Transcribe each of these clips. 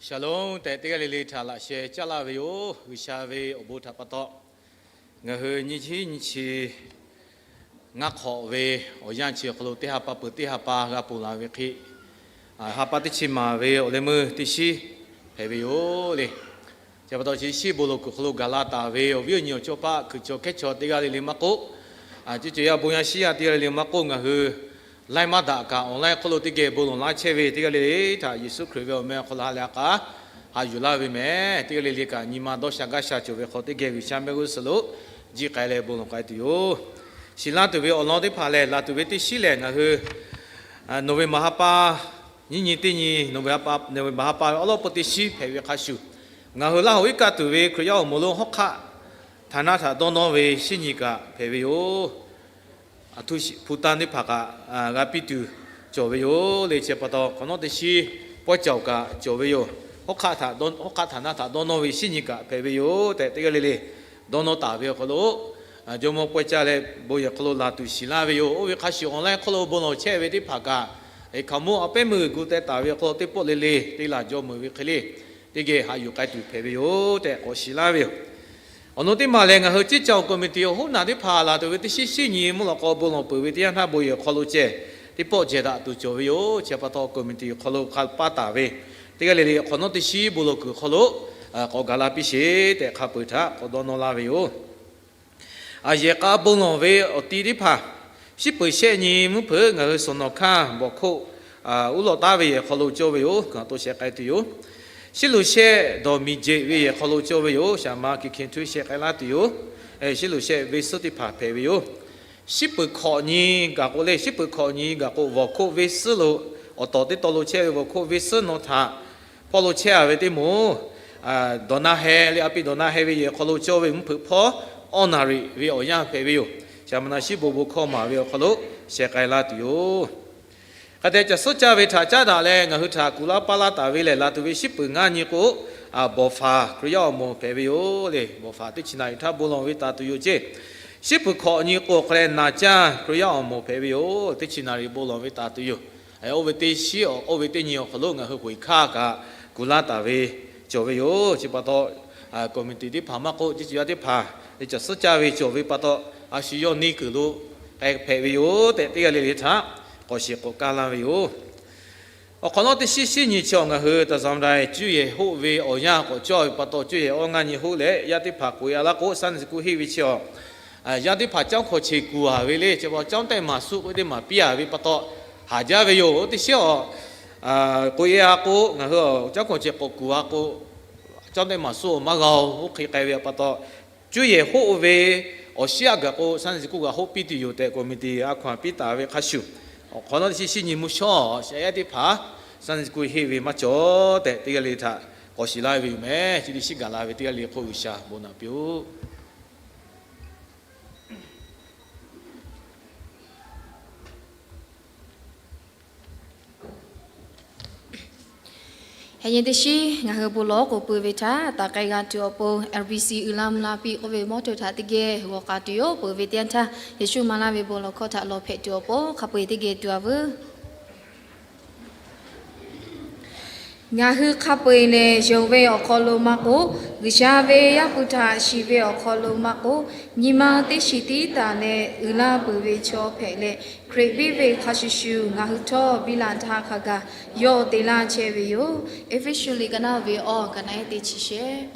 Shalom tehꞈ teˇ g'aˇ le le htaꞈ laꞈ sheh caˉ laˇ ve yoˬ. G'uiˬsha ve awˬ bon htaꞈ pa taw, ngaˬ hui nyiˇ chi nyiˇ chi ngaˇ hk'awꞈ ve awˬ yanˇ chi awˬ hk'aw lo teˇ ha pa peuˬ teˇ ha pa g'a ponˬ la ve hk'e, ha pa teˇ chi maˍ ve awˬ leh meuˇ teˇ shiˉ hpehꞈ ve yoˬ le. Chi pa taw chi shiˉ bon lawˬ kuiˬ hk'aw lo gaˬ la taˍ ve awˬ viˉ awˬ nyi awˬ cawˇ paˆ kuiˬ cawˬ hkehˉ chaw teˇ g'aˇ le le maˇ k'oˆ, cuˇ caˬ yaˇ bon yaˇ shiˉ yaˇ teˇ g'aˇ le le maˇ k'oˆ, ngaˬ hui laiˉ maˇ daꞈ kaꞈ online hk'oˆ lo teˇ geh bon lawˬ laˇ chehˇ ve teˇ g'aˇ le le htaꞈ Yeˍsuˆ Hkriꞈ ve awˬ meh awˬ hk'aw lo ha lehˬ a k'a haꞈ yuˬ laˇ ve mehˍ. Teˇ g'aˇ le le kaꞈ nyi ma dawˇ sha gaˇ sha cawˬ ve hk'aw teˇ geh G'uiˬsha mehˆ g'uˇ suhˍ lo jiˆ k'ai leh bon lawˬ k'ai tuˬ yoˬ. Shiˍ laˇ tuˬ ve awˬ lawn teˇ hpaˍ lehˬ, laˬ tuˬ ve teˇ shiˉ lehˬ, ngaˬ hui November ha pa, nyiˇ nyi teˇ nyi November ha pa, November ha pa ve awˉ lawˉ peuˇ teˇ shiˉ hpehꞈ ve hk'a shuˍ, ngaˬ hui Laˇ huˍ iˉ kaˆ tuˬ ve Hkriꞈ yaˇ awˬ moˍ lo hawˉ hk'aˆ htaˍ naˆ htaꞈ dawˇ nawˇ ve shiˉ nyi kaꞈ hpehꞈ ve yoˬ. Aˬ htoꞈ hpu tanˇ teˇ hpaˍ kaꞈ g'a piˇ tuˬ cawˬ ve yoˬ le. Chi pa taw hk'awꞈ nawˉ teˇ shiˉ pawehˇ caoˬ kaꞈ cawˬ ve yoˬ. Hawˉ hk'aˆ htaꞈ dawˇ, hawˉ hk'aˆ htaˍ naˆ htaꞈ dawˇ nawˇ ve shiˉ nyi kaꞈ hpehꞈ ve yoˬ tehꞈ teˇ g'aˇ le le dawˇ nawˇ taˍ ve awˬ hk'aw lo, jawˇmawˇ pawehˇ caˇ leh bon yehˬ hk'aw lo laˬ tuˬ shiˍ laˇ ve yoˬ. Oˇ ve hk'a shuˍ online hk'aw lo bon lawˬ chehˇ ve teˇ hpaˍ kaꞈ, hkaoˍmonˇ a pehˉ meuˇ gu teh taˍ ve awˬ hk'aw lo teˇ pawˆ le le te laˬ jaw meuˬ ve hk'e le, teˇ geh haꞈ yuˬ k'ai tuˬ hpehꞈ ve yoˬ tehꞈ k'awꞈ shiˍ laˇ ve yoˬ. Awˬ lawn teˇ maˬ lehˬ, ngaˬ hui ceˇ caˇ awˬ committee awˬ hoˉ naˬ teˇ hpaˍ laˬ tuˬ ve teˇ shiˉ shiˉ nyi mvuhˇ lawꞈ k'aw bon lawˬ peuˬ ve teˇ yanˇ htaˇ bon yehˬ awˬ hk'aw lo ceh teˇ pawˆ jehˬ daꞈ tuˬ cawˬ ve yoˬ. Chi pa taw committee awˬ hk'aw lo hk'a paˇ taˍ ve teˇ g'aˇ le le hk'awꞈ nawˉ teˇ shiˉ bon lawˬ kuiˬ awˬ hk'aw lo k'awꞈ gaˬ la piˇ sheˍ tehꞈ hk'a peu-eˬ htaꞈ k'awꞈ dawˇ nawˇ laˇ ve yoˬ. Aˬ, yehˬ k'a bon lawˬ ve awˬ ti teˇ hpaˍ, shiˉ peuˬ shehˆ nyi mvuhˇ hpeuꞈ ngaˬ hui Sawˍ nawˍ hkanˇ bawˬ hkoˆ uˉ lawꞈ taˉ ve yehˬ hk'aw lo cawˇ ve yoˬ. Kaꞈ to sheh k'ai tuˬ yoˬ. Shiˉ luˬ shehˆ dawˬ miˬ jeꞈ ve yehˬ hk'aw lo cawˇ ve yoˬ. Shaˍ ma Kiˇ Hkeˇ Htuˇ sheh k'ai laˇ tuˬ yoˬ. Shiˉ luˬ shehˆ venˇ suhˉ teˇ hpaˍ hpehꞈ ve yoˬ. Shiˉ peuˬ hkawꞈ nyi gaˬ k'o le, shiˉ peuˬ hkawꞈ nyi gaˬ k'o, vawˬ hkoˆ venˇ suhˉ lo awˬ tawˍ teˇ taw lo chehˇ ve vawˬ hkoˆ venˇ suhˉ nawˬ htaꞈ hpawˇ lo chehˇ a ve teˇ moˍ, dawˬ na heh le, a piˇ dawˬ na heh ve yehˬ hk'aw lo cawˇ ve mvuhˇ hpeuꞈ hpawˇ awˇ naˍ riꞈ ve awˬ yanˇ hpehꞈ ve yoˬ. Shaˍ ma na shiˉ bon bon hkawˇ maˍ ve awˬ hk'aw lo sheh k'ai laˇ tuˬ yoˬ. Hk'a dehꞈ caˬ suhˉ caˇ ve htaꞈ caˉ daꞈ leh ngaˬ hui htaꞈ kuˬ laˇ paˇ laˇ taˍ ve lehˬ, laˬ tuˬ ve shiˉ peuˬ ngaˇ nyi k'o, bawˬ faˍ Hkriꞈ yaˇ awˬ moˍ hpehꞈ ve yoˬ le. Bawˬ faˍ teˇ chi naˍ riˍ htaˇ bon lawˬ ve taˍ tuˬ yoˬ ceˇ. Shiˉ peuˬ hkawꞈ nyi k'o hk'a leh naˍ caˇ Hkriꞈ yaˇ awˬ moˍ hpehꞈ ve yoˬ. Teˇ chi naˍ riˍ bon lawˬ ve taˍ tuˬ yoˬ. Oˇ ve teˇ shiˉ, oˇ ve teˇ nyi awˬ hk'aw lo ngaˬ hui k'oꞈ-e hkanˇ kaꞈ kuˬ laˇ taˍ ve cawˬ ve yoˬ. Chi pa taw committee teˇ hpaˍ maˇ k'oˆ, ceˇ caˇ yaˇ teˇ hpaˍ le caˬ suhˉ caˇ ve cawˬ ve pa taw, a shu yawˇ neˇ kuiˬ lo k'ai hpehꞈ ve yoˬ tehꞈ teˇ g'aˇ le le htaꞈ k'awꞈ shiˍ k'awꞈ kaˇ laˇ ve yoˬ. Awˬ hk'awꞈ nawˉ teˇ shiˉ shiˉ nyi chi awˬ ngaˬ hui taˍ zaˍ ma dai cuˇ yehˬ hoˆ ve awˬ yanˇ k'awꞈ cawˇ ve pa taw, cuˇ yehˬ awˇ ngaˇ nyi hoˆ leh yaˇ teˇ hpaˍ k'oꞈ-e a laˇ k'o, Sunday school heˆ ve chi awˬ, yaˇ teˇ hpaˍ caˉ hkawꞈ cheˬ kuˬ a ve le, chi pa caˉ tehˆ maˍ suˆ k'oˆ teˇ maˍ piˇ a ve pa taw, haˍ jaˇ ve yoˬ. Teˇ shiˉ awˬ k'oꞈ-e a k'o, ngaˬ hui caˉ hkawꞈ cheˬ k'awꞈ kuˬ a k'o, caˉ tehˆ maˍ suˆ maˇ g'a-oˬ. Oˇ hk'e k'ai ve pa taw, cuˇ yehˬ hoˆ ve awˬ shiˉ a gaˬ k'o, Sunday school g'a hoˆ piˇ tuˬ yoˬ tehꞈ committee a hkaw-anˬ piˇ taˍ ve hk'a shuˍ, awˬ hk'awꞈ nawˉ teˇ shiˉ shiˉ nyi mvuhˇ shawˉ shaꞈ yaˇ teˇ hpaˍ Sunday school heˆ ve maˇ cawˬ tehꞈ teˇ g'aˇ le le htaꞈ k'awꞈ shiˍ laˇ ve yoˬ mehˍ. Chi teˇ shiˉ gaˬ la ve teˇ g'aˇ le le hk'oˆ G'uiˬsha bon naꞈ piˇ-oˆ. Yaꞈ nyi teˇ shiˉ ngaˬ hui bon lawˬ k'oˍ pui ve htaꞈ taˍ k'ai g'a tuˬ awˬ pon, LBC uiˍ la mvuh la piˇ k'oˆ ve mawˇ htawˇ htaꞈ teˇ geh g'awˬ k'a tuˬ yoˬ. Peuˬ ve teˇ yanˇ htaˇ, Yeˍsuˆ maˍ laˇ ve bon lawˬ hkawˇ htaꞈ lawˬ hpehꞈ tuˬ awˬ pon hk'a peu-eˬ teˇ geh tuˬ a veuˬ. Ngaˬ hui hk'a peu-eˬ lehˬ, yonˍ ve awˬ hk'aw lo maˇ k'oˆ, G'uiˬsha ve Yaˇ hpu htaꞈ shiˍ ve awˬ hk'aw lo maˇ k'oˆ, nyi ma teˇ shiˍ tiˉ taˍ leh uiˍ la peuˬ ve chaw hpehꞈ leh, Hkriꞈ biˇ ve hk'a shuˍ shuˍ ngaˬ hui htawˇ biˇ la htaˇ hk'a gaˬ yawˇ te laˇ chehˇ ve yoˬ. Eˇfeˇsuꞈ liꞈ ka naˉ ve awˬ ka naˉ ehˉ teˇ chi shehˆ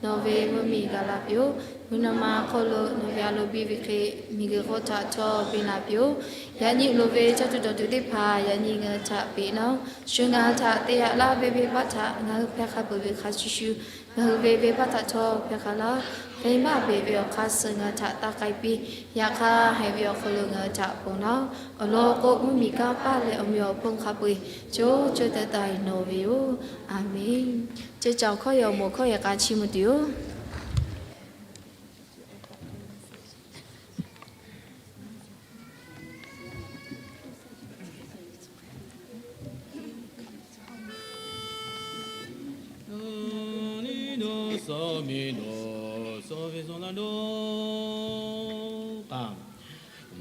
nawˬ ve mvuhˇ miˬ gaˬ la piˇ-oˆ. Mvuhˇ naw ma hk'oˆ lo nawˬ ve a loˍ biˇ ve hk'e, miˬguiˬ hk'oˆ htaꞈ htawˇ piˇ la piˇ-oˆ. Yaꞈ nyi loˍ ve caˇ tuˬ dawˬ tuˬ teˇ hpaˍ yaꞈ nyi ngaˬ hui htaꞈ peꞈ nawˉ. Shu ngaˬ hui htaꞈ te yaꞈ laˇ ve venˇbaˆ htaꞈ ngaˬ hui hpehˇ hk'a peuˬ ve hk'a shuˍ shuˍ, ngaˬ hui ve venˇbaˆ htaꞈ htawˇ hpehˇ hk'a laˇ. Venˇbaˆ peꞈ ve awˬ hk'aˇ suh ngaˬ hui htaꞈ taˇ k'ai piˇ. Yaꞈ hk'aˇ, haiˬ ve awˬ hk'aw lo ngaˬ hui htaꞈ ponˬ laˇ-oˆ. Awˬ lawn k'o, mvuhˇ miˬ kanˉ paˆ leh awˬ meꞈ awˬ hponˇ hk'a peu-eˬ co co taiˍ taiˍ nawˬ ve yoˬ. A menˬ. Ceˇ caˬ awˬ hkawˇ yehˬ awˬ moˍ hkawˇ yehˬ k'a chiˇ mvuh tuˬ yoˬ.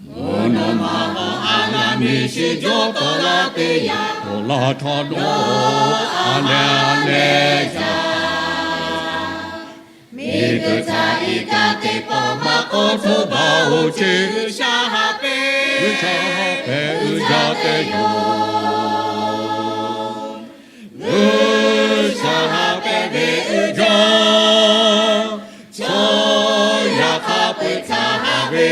Mvuhˇ naw ma awˬ a la miˬ shiˍ jawˇ tawˍ la teˇ yanˇ, awˬ laˇ htaꞈ dawˇ a leh a leh yaˇ, miˬguiˬ htaꞈ iˉ kaˆ teˇ pawˆ maˇ k'awꞈ hto baˬ-oˬ ceˇ. G'uiˬsha ha pehˍ, G'uiˬsha ha pehˍ uiˍ jaˇ tehꞈ yoˬ. G'uiˬsha ha pehˍ ve uiˍ jaˇ, chaw yaˇ hk'a peu-eˬ htaꞈ haꞈ ve,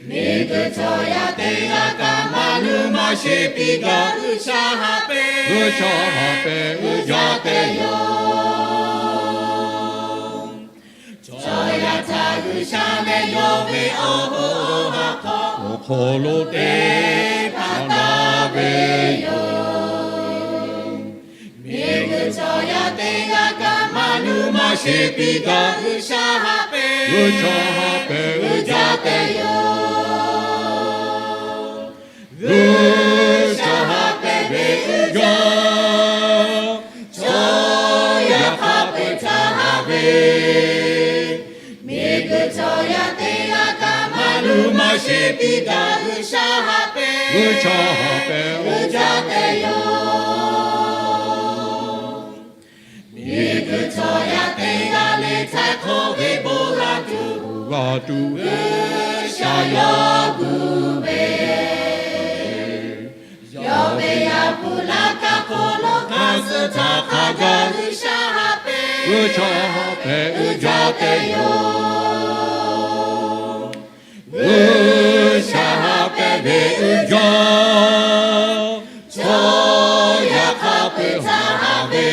miˬguiˬ chaw yaˇ teˇ g'aˇ kaꞈ maˇ nuˇ maˇ sheˍ piˇ gaˇ. G'uiˬsha ha pehˍ, G'uiˬsha ha pehˍ uiˍ jaˇ tehꞈ yoˬ. Chaw yaˇ htaꞈ G'uiˬsha leh yawˇ ve awˬ hoˉ awˬ ha hk'aw, awˬ hk'aw lo teˇ hpaˍ taˍ ve yoˬ. Miˬguiˬ chaw yaˇ teˇ g'aˇ kaꞈ maˇ nuˇ maˇ sheˍ piˇ gaˇ. G'uiˬsha ha pehˍ, G'uiˬsha ha pehˍ uiˍ jaˇ tehꞈ yoˬ. G'uiˬsha ha pehˍ ve uiˍ jaˇ, chaw yaˇ hk'a peu-eˬ htaꞈ haꞈ ve, miˬguiˬ chaw yaˇ teˇ g'aˇ kaꞈ maˇ nuˇ maˇ sheˍ piˇ gaˇ. G'uiˬsha ha pehˍ, G'uiˬsha ha pehˍ uiˍ jaˇ tehꞈ yoˬ. Miˬguiˬ chaw yaˇ teˇ g'aˇ leh htaiˍ hk'awꞈ ve bon g'a tuˬ, bon g'a tuˬ, G'uiˬsha yawˇ gu ve, yawˇ ve yaˇ hpu laˇ kaˆ hk'oˆ lo hk'aˇ suh htaꞈ hk'a gaˇ. G'uiˬsha ha pehˍ, G'uiˬsha ha pehˍ uiˍ jaˇ tehꞈ yoˬ. G'uiˬsha ha pehˍ ve uiˍ jaˇ, chaw yaˇ hk'a peu-eˬ htaꞈ haꞈ ve,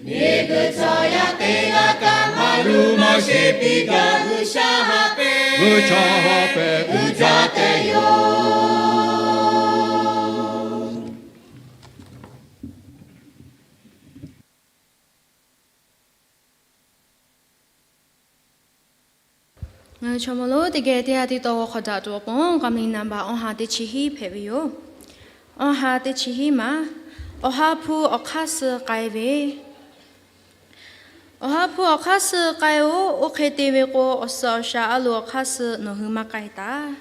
miˬguiˬ chaw yaˇ teˇ g'aˇ kaꞈ maˇ nuˇ maˇ sheˍ piˇ gaˇ. G'uiˬsha ha pehˍ, G'uiˬsha ha pehˍ uiˍ jaˇ tehꞈ yoˬ. Ngaˬ hui chaw mawˇ lonˉ teˇ geh teˇ g'aˇ teˇ taw g'aw hk'awꞈ daꞈ tuˬ awˬ pon, กำลัง number awˬ ha teˇ chi hiˉ hpehꞈ ve yoˬ. Awˬ ha teˇ chi hiˉ maˬ, Awˬ ha hpu awˬ hk'aˇ suh k'ai ve. Awˬ ha hpu awˬ hk'aˇ suh k'ai-oˬ. Oˇ hk'e te ve k'o, awˬ suhˍ awˬ shaˍ a loˍ awˬ hk'aˇ suh nawˬ hui maˇ k'ai taˍ.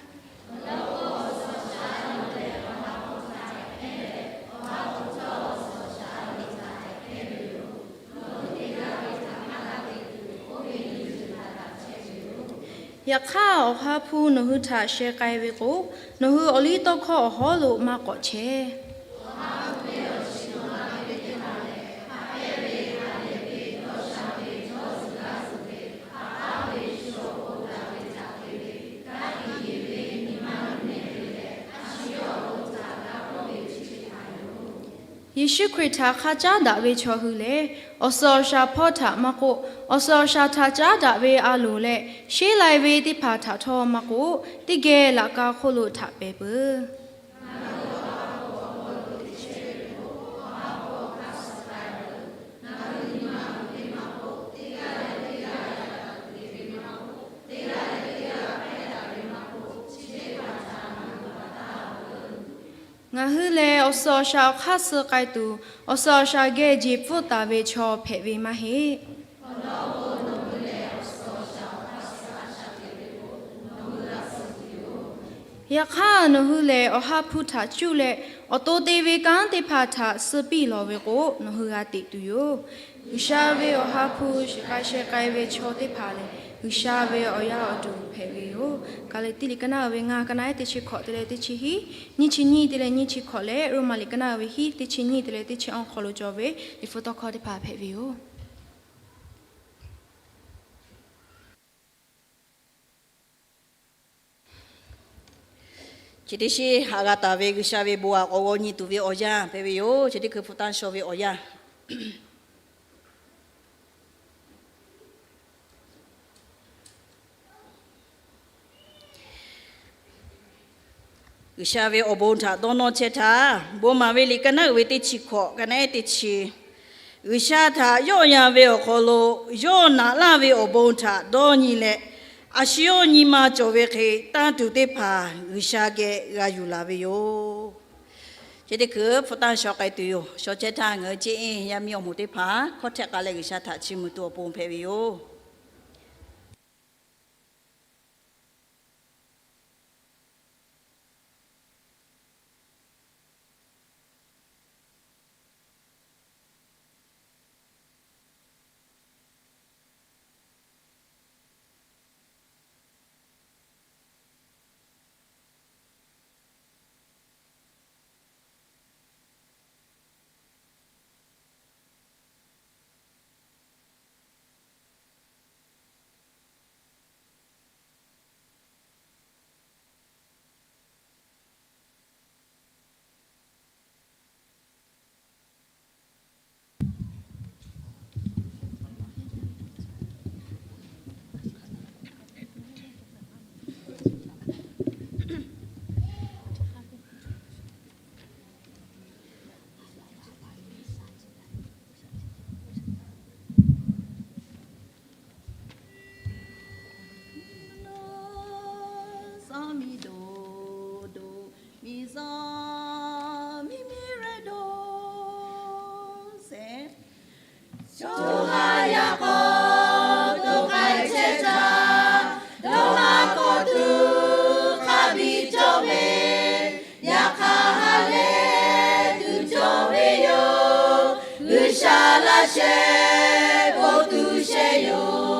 Yaꞈ hk'aˇ, Awˬ ha hpu nawˬ hui htaꞈ sheh k'ai ve k'o, nawˬ hui awˬ liˇ tawˇ hkawˇ awˬ hawˉ lo maˇ k'awꞈ chehˇ. Yeˍsuˆ Hkriꞈ htaꞈ hk'a caˉ daꞈ ve chaw hui lehˬ, awˬ suhˍ awˬ shaˍ hpawˇ htaꞈ maˇ k'oˆ, awˬ suhˍ awˬ shaˍ htaꞈ caˉ daꞈ ve a loˍ leh sheˉ lai ve teˇ hpaˍ htaꞈ htawˇ maˇ k'oˆ, teˇ geh laꞈ ka hk'oˆ lo htaꞈ pehˍ peuˬ. Ngaˬ hui lehˬ, awˬ suhˍ awˬ shaˍ awˬ hk'aˇ suh k'ai tuˬ, awˬ suhˍ awˬ shaˍ geh jeˬ pfuhˇ taˍ ve chaw hpehꞈ ve maˇ heˆ. Yaꞈ hk'aˇ, nawˬ hui lehˬ Awˬ ha hpu htaꞈ cuˇ leh awˬ to te ve kanˉ teˇ hpaˍ htaꞈ suh piˇ lawˬ ve k'o, nawˬ hui g'a teꞈ tuˬ yoˬ. G'uiˬsha ve Awˬ ha hpu shiˍ k'ai sheh k'ai ve chaw teˇ hpaˍ lehˬ, G'uiˬsha ve awˬ yanˇ awˬ duˬ hpehꞈ ve yoˬ. Gaˍlaˍtiˆ liꞈ ka naˆ uiˍ ve ngaˇ, ka naˆ ehˉ teˇ chi hkawꞈ te leh teˇ chi hiˉ, nyiˇ chi nyiˇ te leh nyiˇ chi hkawꞈ leh, Roˉmaꞈ liꞈ ka naˆ uiˍ ve hiˉ, teˇ chi nyiˇ te leh teˇ chi awˇ hk'aw lo cawˬ ve liꞈ hpu tawˇ hkawˇ teˇ hpaˍ hpehꞈ ve yoˬ. Chi teˇ shinˉ haꞈ g'a taˍ ve G'uiˬsha ve bon aꞈ k'awꞈ g'aw nyi tuˬ ve awˬ yanˇ hpehꞈ ve yoˬ. Chi teˇ hkui hpu tanˇ shaw ve awˬ yanˇ, G'uiˬsha ve awˬ bon htaꞈ dawˇ nawˇ chehˇ htaˇ, Bon maˍ ve liꞈ ka naˆ uiˍ ve teˇ chi hkawꞈ, ka naˆ ehˉ teˇ chi, G'uiˬsha htaꞈ yawˆ yan ve awˬ hk'aw lo yawˇ naꞈ laˇ ve awˬ bon htaꞈ dawˇ nyi leh, a shu yawˇ nyi ma cawˬ ve hk'e tanˇ tuˬ teˇ hpaˍ G'uiˬsha geh g'a yuˬ laˬ ve yoˬ. Chi teˇ hkui hpu tanˇ shaw k'ai tuˬ yoˬ. Shaw chehˇ htaˇ ngaˬ hui ceˇ eˇ yaˇ miˇ awˬ moˍ teˇ hpaˍ hkawˇ htehˆ k'ai leh G'uiˬsha htaꞈ chiˇ mvuh tuˬ awˬ pon hpehꞈ ve yoˬ. Miˬ zaˇ miˬ doˍ doˍ, miˬ zaˇ miˬ miˬ reh doˍ sheˍ. Chaw haˍ yaꞈ k'aw to k'ai chehˇ htaˇ, dawˇ haˍ k'awꞈ tuˬ hk'a biˇ cawˇ ve, yaꞈ hk'aˇ ha lehˬ tuˬ cawˇ ve yoˬ. G'uiˬsha laˇ shehˍ k'oˆ tuˬ shehˍ yoˬ.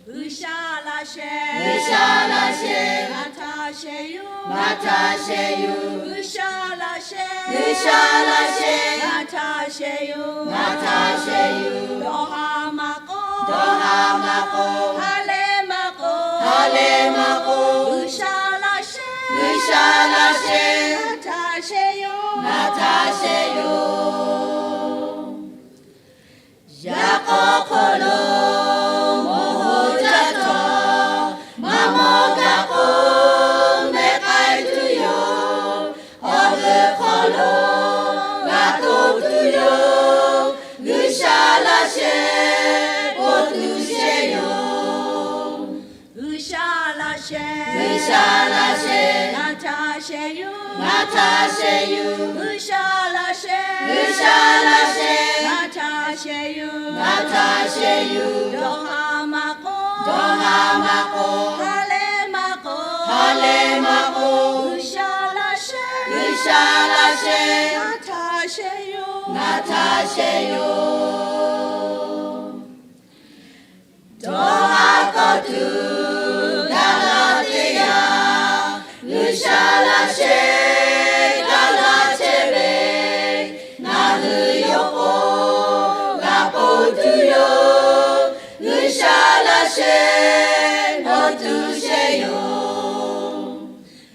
G'uiˬsha laˇ shehˍ, G'uiˬsha laˇ shehˍ, g'a htaꞈ shehˍ yoˬ, g'a htaꞈ shehˍ yoˬ. G'uiˬsha laˇ shehˍ, G'uiˬsha laˇ shehˍ, g'a htaꞈ shehˍ yoˬ, g'a htaꞈ shehˍ yoˬ. Dawˇ haˍ maˇ k'o, dawˇ haˍ maˇ k'o, ha lehˬ maˇ k'o, ha lehˬ maˇ k'o, G'uiˬsha laˇ shehˍ, G'uiˬsha laˇ shehˍ, g'a htaꞈ shehˍ yoˬ, g'a htaꞈ shehˍ yoˬ. Yaꞈ k'aw hk'aw lo mawˬ hoꞈ caˇ htawˇ, maˇ mawˬ gaˬ k'o mehˆ k'ai tuˬ yoˬ. Awˬ g'euˆ hk'aw lo g'a toꞈ tuˬ yoˬ. G'uiˬsha laˇ shehˍ k'oˆ tuˬ shehˍ yoˬ. G'uiˬsha laˇ shehˍ, G'uiˬsha laˇ shehˍ, g'a htaꞈ shehˍ yoˬ, g'a htaꞈ shehˍ yoˬ. G'uiˬsha laˇ shehˍ, G'uiˬsha laˇ shehˍ, g'a htaꞈ shehˍ yoˬ, g'a htaꞈ shehˍ yoˬ. Dawˇ haˍ maˇ k'o, dawˇ haˍ maˇ k'o, ha lehˬ maˇ k'o, ha lehˬ maˇ k'o, G'uiˬsha laˇ shehˍ, G'uiˬsha laˇ shehˍ, g'a htaꞈ shehˍ yoˬ, g'a htaꞈ shehˍ yoˬ. Dawˇ haˍ k'awꞈ tuˬ gaˬ la teˇ yanˇ, G'uiˬsha laˇ shehˍ gaˬ la chehˇ ve, ngaˬ hui yawˇ k'o g'a ponˬ tuˬ yoˬ. G'uiˬsha laˇ shehˍ k'oˆ tuˬ shehˍ yoˬ.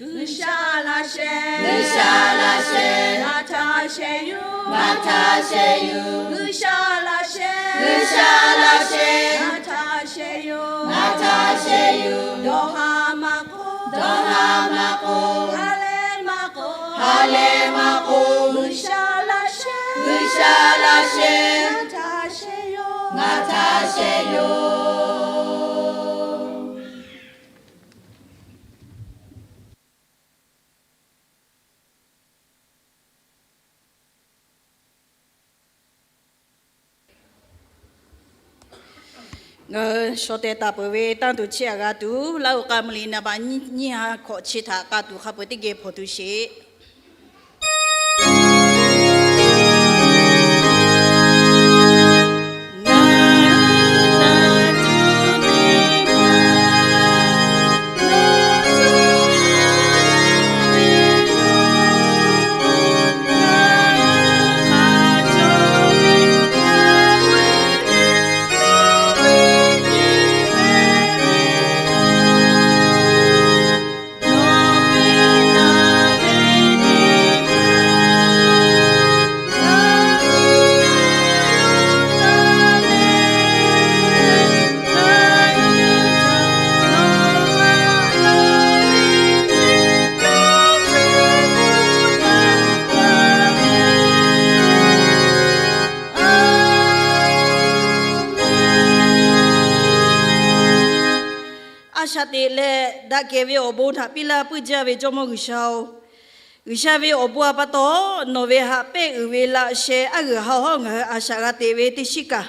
G'uiˬsha laˇ shehˍ, G'uiˬsha laˇ shehˍ, g'a htaꞈ shehˍ yoˬ, g'a htaꞈ shehˍ yoˬ. G'uiˬsha laˇ shehˍ, G'uiˬsha laˇ shehˍ, g'a htaꞈ shehˍ yoˬ, g'a htaꞈ shehˍ yoˬ. Dawˇ haˍ maˇ k'o, dawˇ haˍ maˇ k'o, ha lehˬ maˇ k'o, ha lehˬ maˇ k'o, G'uiˬsha laˇ shehˍ, G'uiˬsha laˇ shehˍ, g'a htaꞈ shehˍ yoˬ, g'a htaꞈ shehˍ yoˬ. Ngaˬ hui shaw teh taˍ peuˬ ve tanˇ tuˬ chiˇ aꞈ g'a tuˬ, Laˇ huˍ k'a mvuh liꞈ naˍ baꞈ nyiˇ ha hkawꞈ chi htaꞈ k'a tuˬ hk'a peu-eˬ teˇ geh hpawnˬ tuˬ sheˍ. Ngaˬ hui tanˇ tuˬ ve shaꞈ teꞈ leh daꞈ kehˬ ve awˬ bon htaꞈ piˇ laˇ puiˉ jaˇ ve Jawˇmawˇ G'uiˬsha-oˬ, G'uiˬsha ve awˬ bon a pa taw nawˬ ve haꞈ pehnˇ uiˍ ve laꞈ sheh aˉ g'uiˬ ha hawˉ ngaˬ hui a shaꞈ g'a teꞈ ve teˇ shiˉ kaꞈ,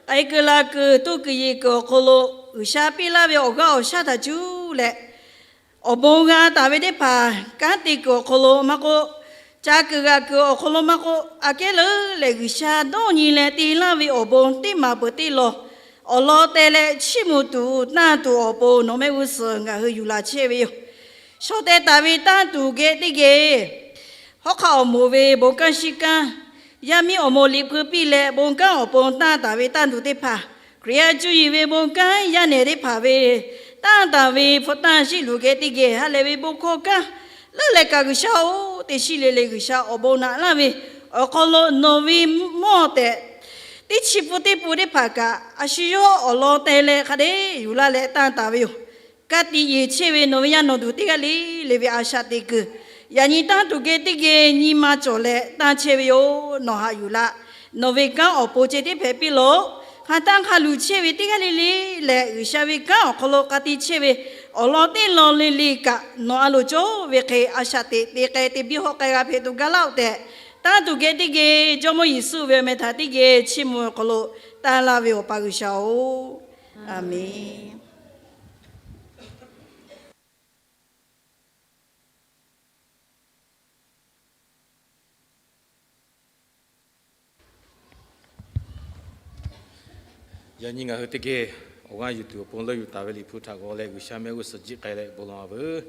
k'ai kuiˬ la kuiˬ, toˇ kuiˬ yeˬ kuiˬ awˬ hk'aw lo G'uiˬsha piˇ laˇ ve awˬ g'aˇ awˬ shaˉ htaꞈ cuˇ leh, awˬ bon g'a taˍ ve teˇ hpaˍ kanˉ te kuiˬ awˬ hk'aw lo maˇ k'oˆ, ca kuiˬ g'aꞈ kuiˬ awˬ hk'aw lo maˇ k'oˆ, aꞈ kehˉ leuˉ leh G'uiˬsha dawˇ nyi leh te laˇ ve awˬ bon teˇ maˍ peuˬ teˇ law awˬ lawn teh leh chiˇ mvuh tuˬ tanˇ tuˬ awˬ pon nawˬ mehˆ g'uˇ suhˍ ngaˬ hui yuˬ la chehˇ ve yoˬ. Shaw teh taˍ ve tanˇ tuˬ geh teˇ geh, hawˉ hk'aˆ awˬ moˍ ve bon kanˉ shiˉ kanˉ, yaˇ miˇ awˬ moˍ liꞈ hpui piˇ leh bon kanˉ awˬ pon tanˇ taˍ ve tanˇ tuˬ teˇ hpaˍ, Hkriꞈ yaˇ cuˇ yiˍ ve bon kanˉ yaˇ nehˬ teˇ hpaˍ ve tanˇ taˍ ve hpu tanˇ shiˉ luˬ geh teˇ geh ha lehˬ ve bon hkawˇ kanˉ leuˉ leh kaꞈ G'uiˬsha-oˬ, teˇ shiˉ le le G'uiˬsha awˬ bon naꞈ laˇ ve awˬ hk'aw lo nawˬ ve mawˇ tehꞈ teˇ chi pun teˇ pun teˇ hpaˍ kaꞈ a shu yawˇ awˬ lawn teh leh hk'a dehꞈ yuˬ laˇ leh tanˇ taˍ ve yoˬ. Ka tiꞈ yeˬ chehˇ ve nawˬ ve yaˇ nawˬ duˬ teˇ g'aˇ le le ve a shaꞈ teꞈ kuiˬ, yaꞈ nyi tanˇ tuˬ geh teˇ geh nyi ma cawˬ leh tanˇ chehˇ ve yoˬ. Nawˬ haꞈ yuˬ laˇ. Nawˬ ve kanˉ awˬ pon ceh tiˉ hpehꞈ piˇ lawˬ. Hk'a tanˇ hk'a luˬ chehˇ ve teˇ g'aˇ le le lehˬ, G'uiˬsha ve kanˉ awˬ hk'aw lo k'a tiꞈ chehˇ ve awˬ lawn teˇ lawn le le kaꞈ nawˬ a loˍ cawˇ ve hk'e a shaꞈ teꞈ te k'ai te biˇ hawˆ k'ai g'a hpehꞈ tuˬ gaˇ laˇ-oˆ tehꞈ, tanˇ tuˬ geh teˇ geh Jawˇmawˇ Yeˍsuˆ ve awˬ meh htaꞈ teˇ geh chiˇ mvuh awˬ hk'aw lo tanˇ laˇ ve awˬ pa G'uiˬsha-oˬ, Aˍmenˍ. Yaꞈ nyi ngaˬ hui teˇ geh awˬ g'aˇ yuˬ tuˬ awˬ pon leuˆ yuˬ taˍ ve Liꞈ hpu htaꞈ g'aw leh G'uiˬsha mehˆ g'uˇ suhˍ jiˆ k'ai leh bon lawˬ-a veuˬ.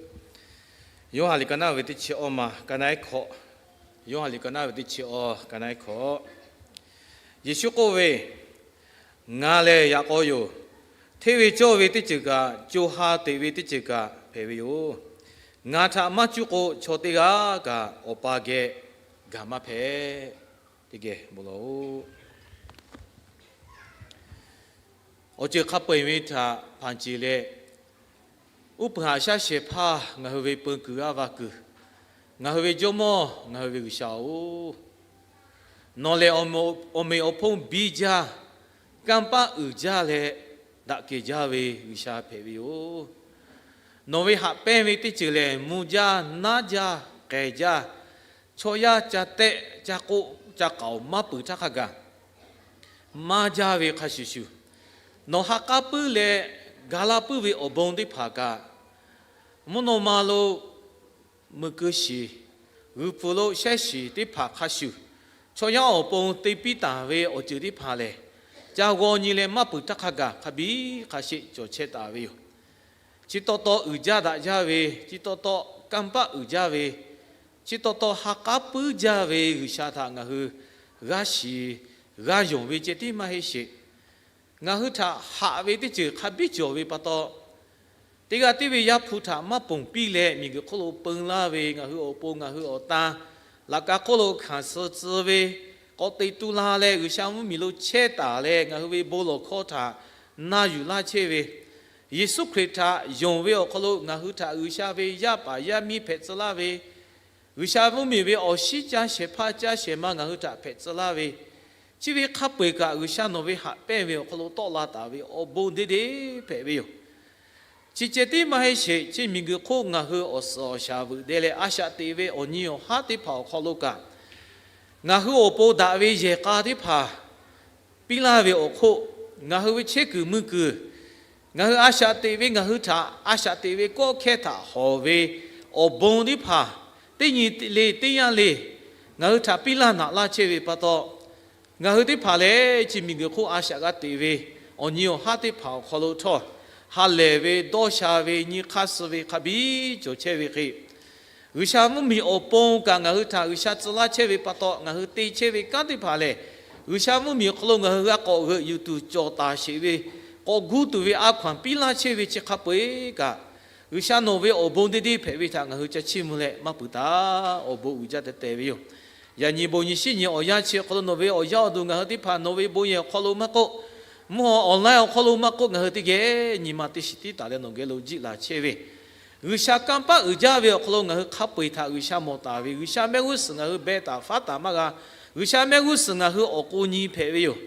Yoˇhanˬ liꞈ ka naˉ ve teˇ chi awˇ ma ka naˉ ehˉ hkawꞈ, Yoˇhanˬ liꞈ ka naˉ ve teˇ chi awˇ ka naˉ ehˉ hkawꞈ, Yeˍsuˆ k'oˆ ve, Ngaˬ lehˬ yaꞈ k'aw yoˬ. Hteˇ ve cawˇ ve teˇ ceuˬ kaꞈ, co ha teꞈ ve teˇ ceuˬ kaꞈ hpehꞈ ve yoˬ. Ngaˬ htaꞈ maˇ cuˇ k'o, chaw teˇ g'aˇ kaꞈ Awˬ pa geh gaˬ maˇ hpehꞈ. Teˇ geh bon lawˬ-oꞈ. Awˬ ceuˬ hk'a peu-eˬ ve htaꞈ hpanˍ ceˬ leh, uˉ peunˍ haꞈ shaˉ shehˍ hpaˇ ngaˬ hui ve peu kuiˬ g'aˇ va kuiˬ, ngaˬ hui ve Jawˇmawˇ, ngaˬ hui ve G'uiˬsha-oˬ, nawˬ lehˬ awˬ meꞈ awˬ hponˇ biˇ jaˇ, kanˇ paˆ uiˍ jaˇ leh, daꞈ kehˬ jaˇ ve G'uiˬsha hpehꞈ ve yoˬ. Nawˬ ve haꞈ pehnˇ ve teˇ ceuˬ lehˬ, mvuh jaˇ, naˉ jaˇ, k'ehˬ jaˇ, chaw yaˇ ca tehˆ ca k'oˆ ca k'aoˍ maˇ peuˬ htaˇ hk'a gaˬ maˇ jaˇ ve hk'a shuˍ shuˍ, nawˬ ha k'aˉ puiˉ leh ga laˇ puiˉ ve awˬ bon teˇ hpaˍ kaꞈ, mvuhˇ naw ma lo mui keu shiˍ, g'uiˬ pfuhˍ lo shehˉ shiˍ teˇ hpaˍ hk'a shuˍ, chaw yaˇ awˬ pon te piˇ taˍ ve awˬ ceuˬ teˇ hpaˍ lehˬ, ca g'aw nyi leh maˇ peuˬ htaˇ hk'a gaˬ hk'a biˇ hk'a sheˆ cawˬ chehˇ taˍ ve yoˬ. Chi taw taw uiˍ jaˇ daꞈ jaˇ ve, chi taw taw kanˇ paˆ uiˍ jaˇ ve, chi taw taw ha k'aˉ puiˉ jaˇ ve G'uiˬsha htaꞈ ngaˬ hui g'a shiˍ g'a yonˍ ve ceh tiˉ maˇ heˆ sheˍ. Ngaˬ hui htaꞈ haꞈ ve teˇ ceuˬ hk'a biˇ cawˬ ve pa taw, teˇ g'aˇ tiˉ ve Yaˇ hpu htaꞈ maˇ ponˬ piˇ leh, miˬguiˬ hk'oˆ lo peu laˇ ve ngaˬ hui awˬ pon ngaˬ hui awˬ tan laꞈ ka hk'oˆ lo hkanˍ suh tcuh ve, k'awꞈ teꞈ tu la leh G'uiˬsha mvuhˇmiˬ lo chehˇ taˍ leh ngaˬ hui ve bon lawˬ hkawˇ htaꞈ na yuˬ laˇ chehˇ ve, Yeˍsuˆ Hkriꞈ htaꞈ yonˍ ve awˬ hk'aw lo ngaˬ hui htaꞈ G'uiˬsha ve yaˇ paˍ yaˇ miˇ hpehꞈ tcuh laˇ ve, G'uiˬsha mvuhˇmiˬ ve awˬ shinˉ caˇ shehˍ hpaˇ caˇ shehˍ ma ngaˬ hui htaꞈ hpehꞈ tcuh laˇ ve, chi ve hk'a peu-eˬ kaꞈ G'uiˬsha nawˬ ve haꞈ pehnˇ ve awˬ hk'aw lo tawˆ la taˍ ve awˬ bon deˇ deˇ hpehꞈ ve yoˬ. Chi ceh tiˉ maˇ heˆ sheˍ, chi miˬguiˬ hk'oˆ ngaˬ hui awˬ suhˍ awˬ shaˍ veuꞈ deh leh a shaꞈ teꞈ ve awˬ nyi awˬ haˉ teˇ hpaˍ awˬ hk'aw lo kaꞈ, ngaˬ hui awˬ pon daꞈ ve yehˬ k'a teˇ hpaˍ piˇ laˇ ve awˬ hk'oˆ, ngaˬ hui ve chehˇ kuiˬ mui kuiˬ, ngaˬ hui a shaꞈ teꞈ ve ngaˬ hui htaꞈ a shaꞈ teꞈ ve kawˆ hkehˇ htaꞈ hawˍ ve awˬ bon teˇ hpaˍ, teˇ nyi le teˇ yanˇ le ngaˬ hui htaꞈ piˇ laˇ naꞈ laˇ chehˇ ve pa taw, ngaˬ hui teˇ hpaˍ lehˬ chi miˬguiˬ hk'oˆ a shaꞈ g'a teꞈ ve awˬ nyi awˬ haˉ teˇ hpaˍ awˬ hk'aw lo htawˇ, ha lehˬ ve, dawˇ sha ve, nyi hk'aˇ suh ve hk'a biˇ cawˬ chehˇ ve hk'e, G'uiˬsha mvuhˇmiˬ awˬ pon kaꞈ ngaˬ hui htaꞈ G'uiˬsha tcuh laˇ chehˇ ve pa taw, ngaˬ hui te chehˇ ve kanˉ teˇ hpaˍ lehˬ, G'uiˬsha mvuhˇmiˬ awˬ hk'aw lo ngaˬ hui g'a k'awꞈ g'euꞈ yuˬ tuˬ cawˬ taˍ sheˍ ve, k'awꞈ gu tuˬ ve a hkaw-anˬ piˇ laˇ chehˇ ve chi hk'a peu-eˬ kaꞈ, G'uiˬsha nawˬ ve awˬ bon deˇ deˇ hpehꞈ ve htaꞈ ngaˬ hui ca chiˇ mvuh leh maˇ peuˬ taˍ. Awˬ bon uiˍ jaˇ teh teh ve yoˬ. Yaꞈ nyi bon nyi shiˉ nyi awˬ yanˇ chi awˬ hk'aw lo nawˬ ve awˬ yaˇ awˬ duˬ ngaˬ hui teˇ hpaˍ nawˬ ve bon yehˬ awˬ hk'aw lo maˇ k'oˆ, mvuhˇ haw online awˬ hk'aw lo maˇ k'oˆ, ngaˬ hui teˇ geh nyi ma teˇ shiˍ tiˉ taˍ leh nawˬ geh lo jiˆ laˬ chehˇ ve, G'uiˬsha kanˇ paˆ uiˍ jaˇ ve awˬ hk'aw lo ngaˬ hui hk'a peu-eˬ htaꞈ G'uiˬsha mawˬ taˍ ve, G'uiˬsha mehˆ g'uˇ suhˍ ngaˬ hui beh taˍ faˉ taˍ maˇ g'a. G'uiˬsha mehˆ g'uˇ suhˍ ngaˬ hui awˬ k'o nyi hpehꞈ ve yoˬ.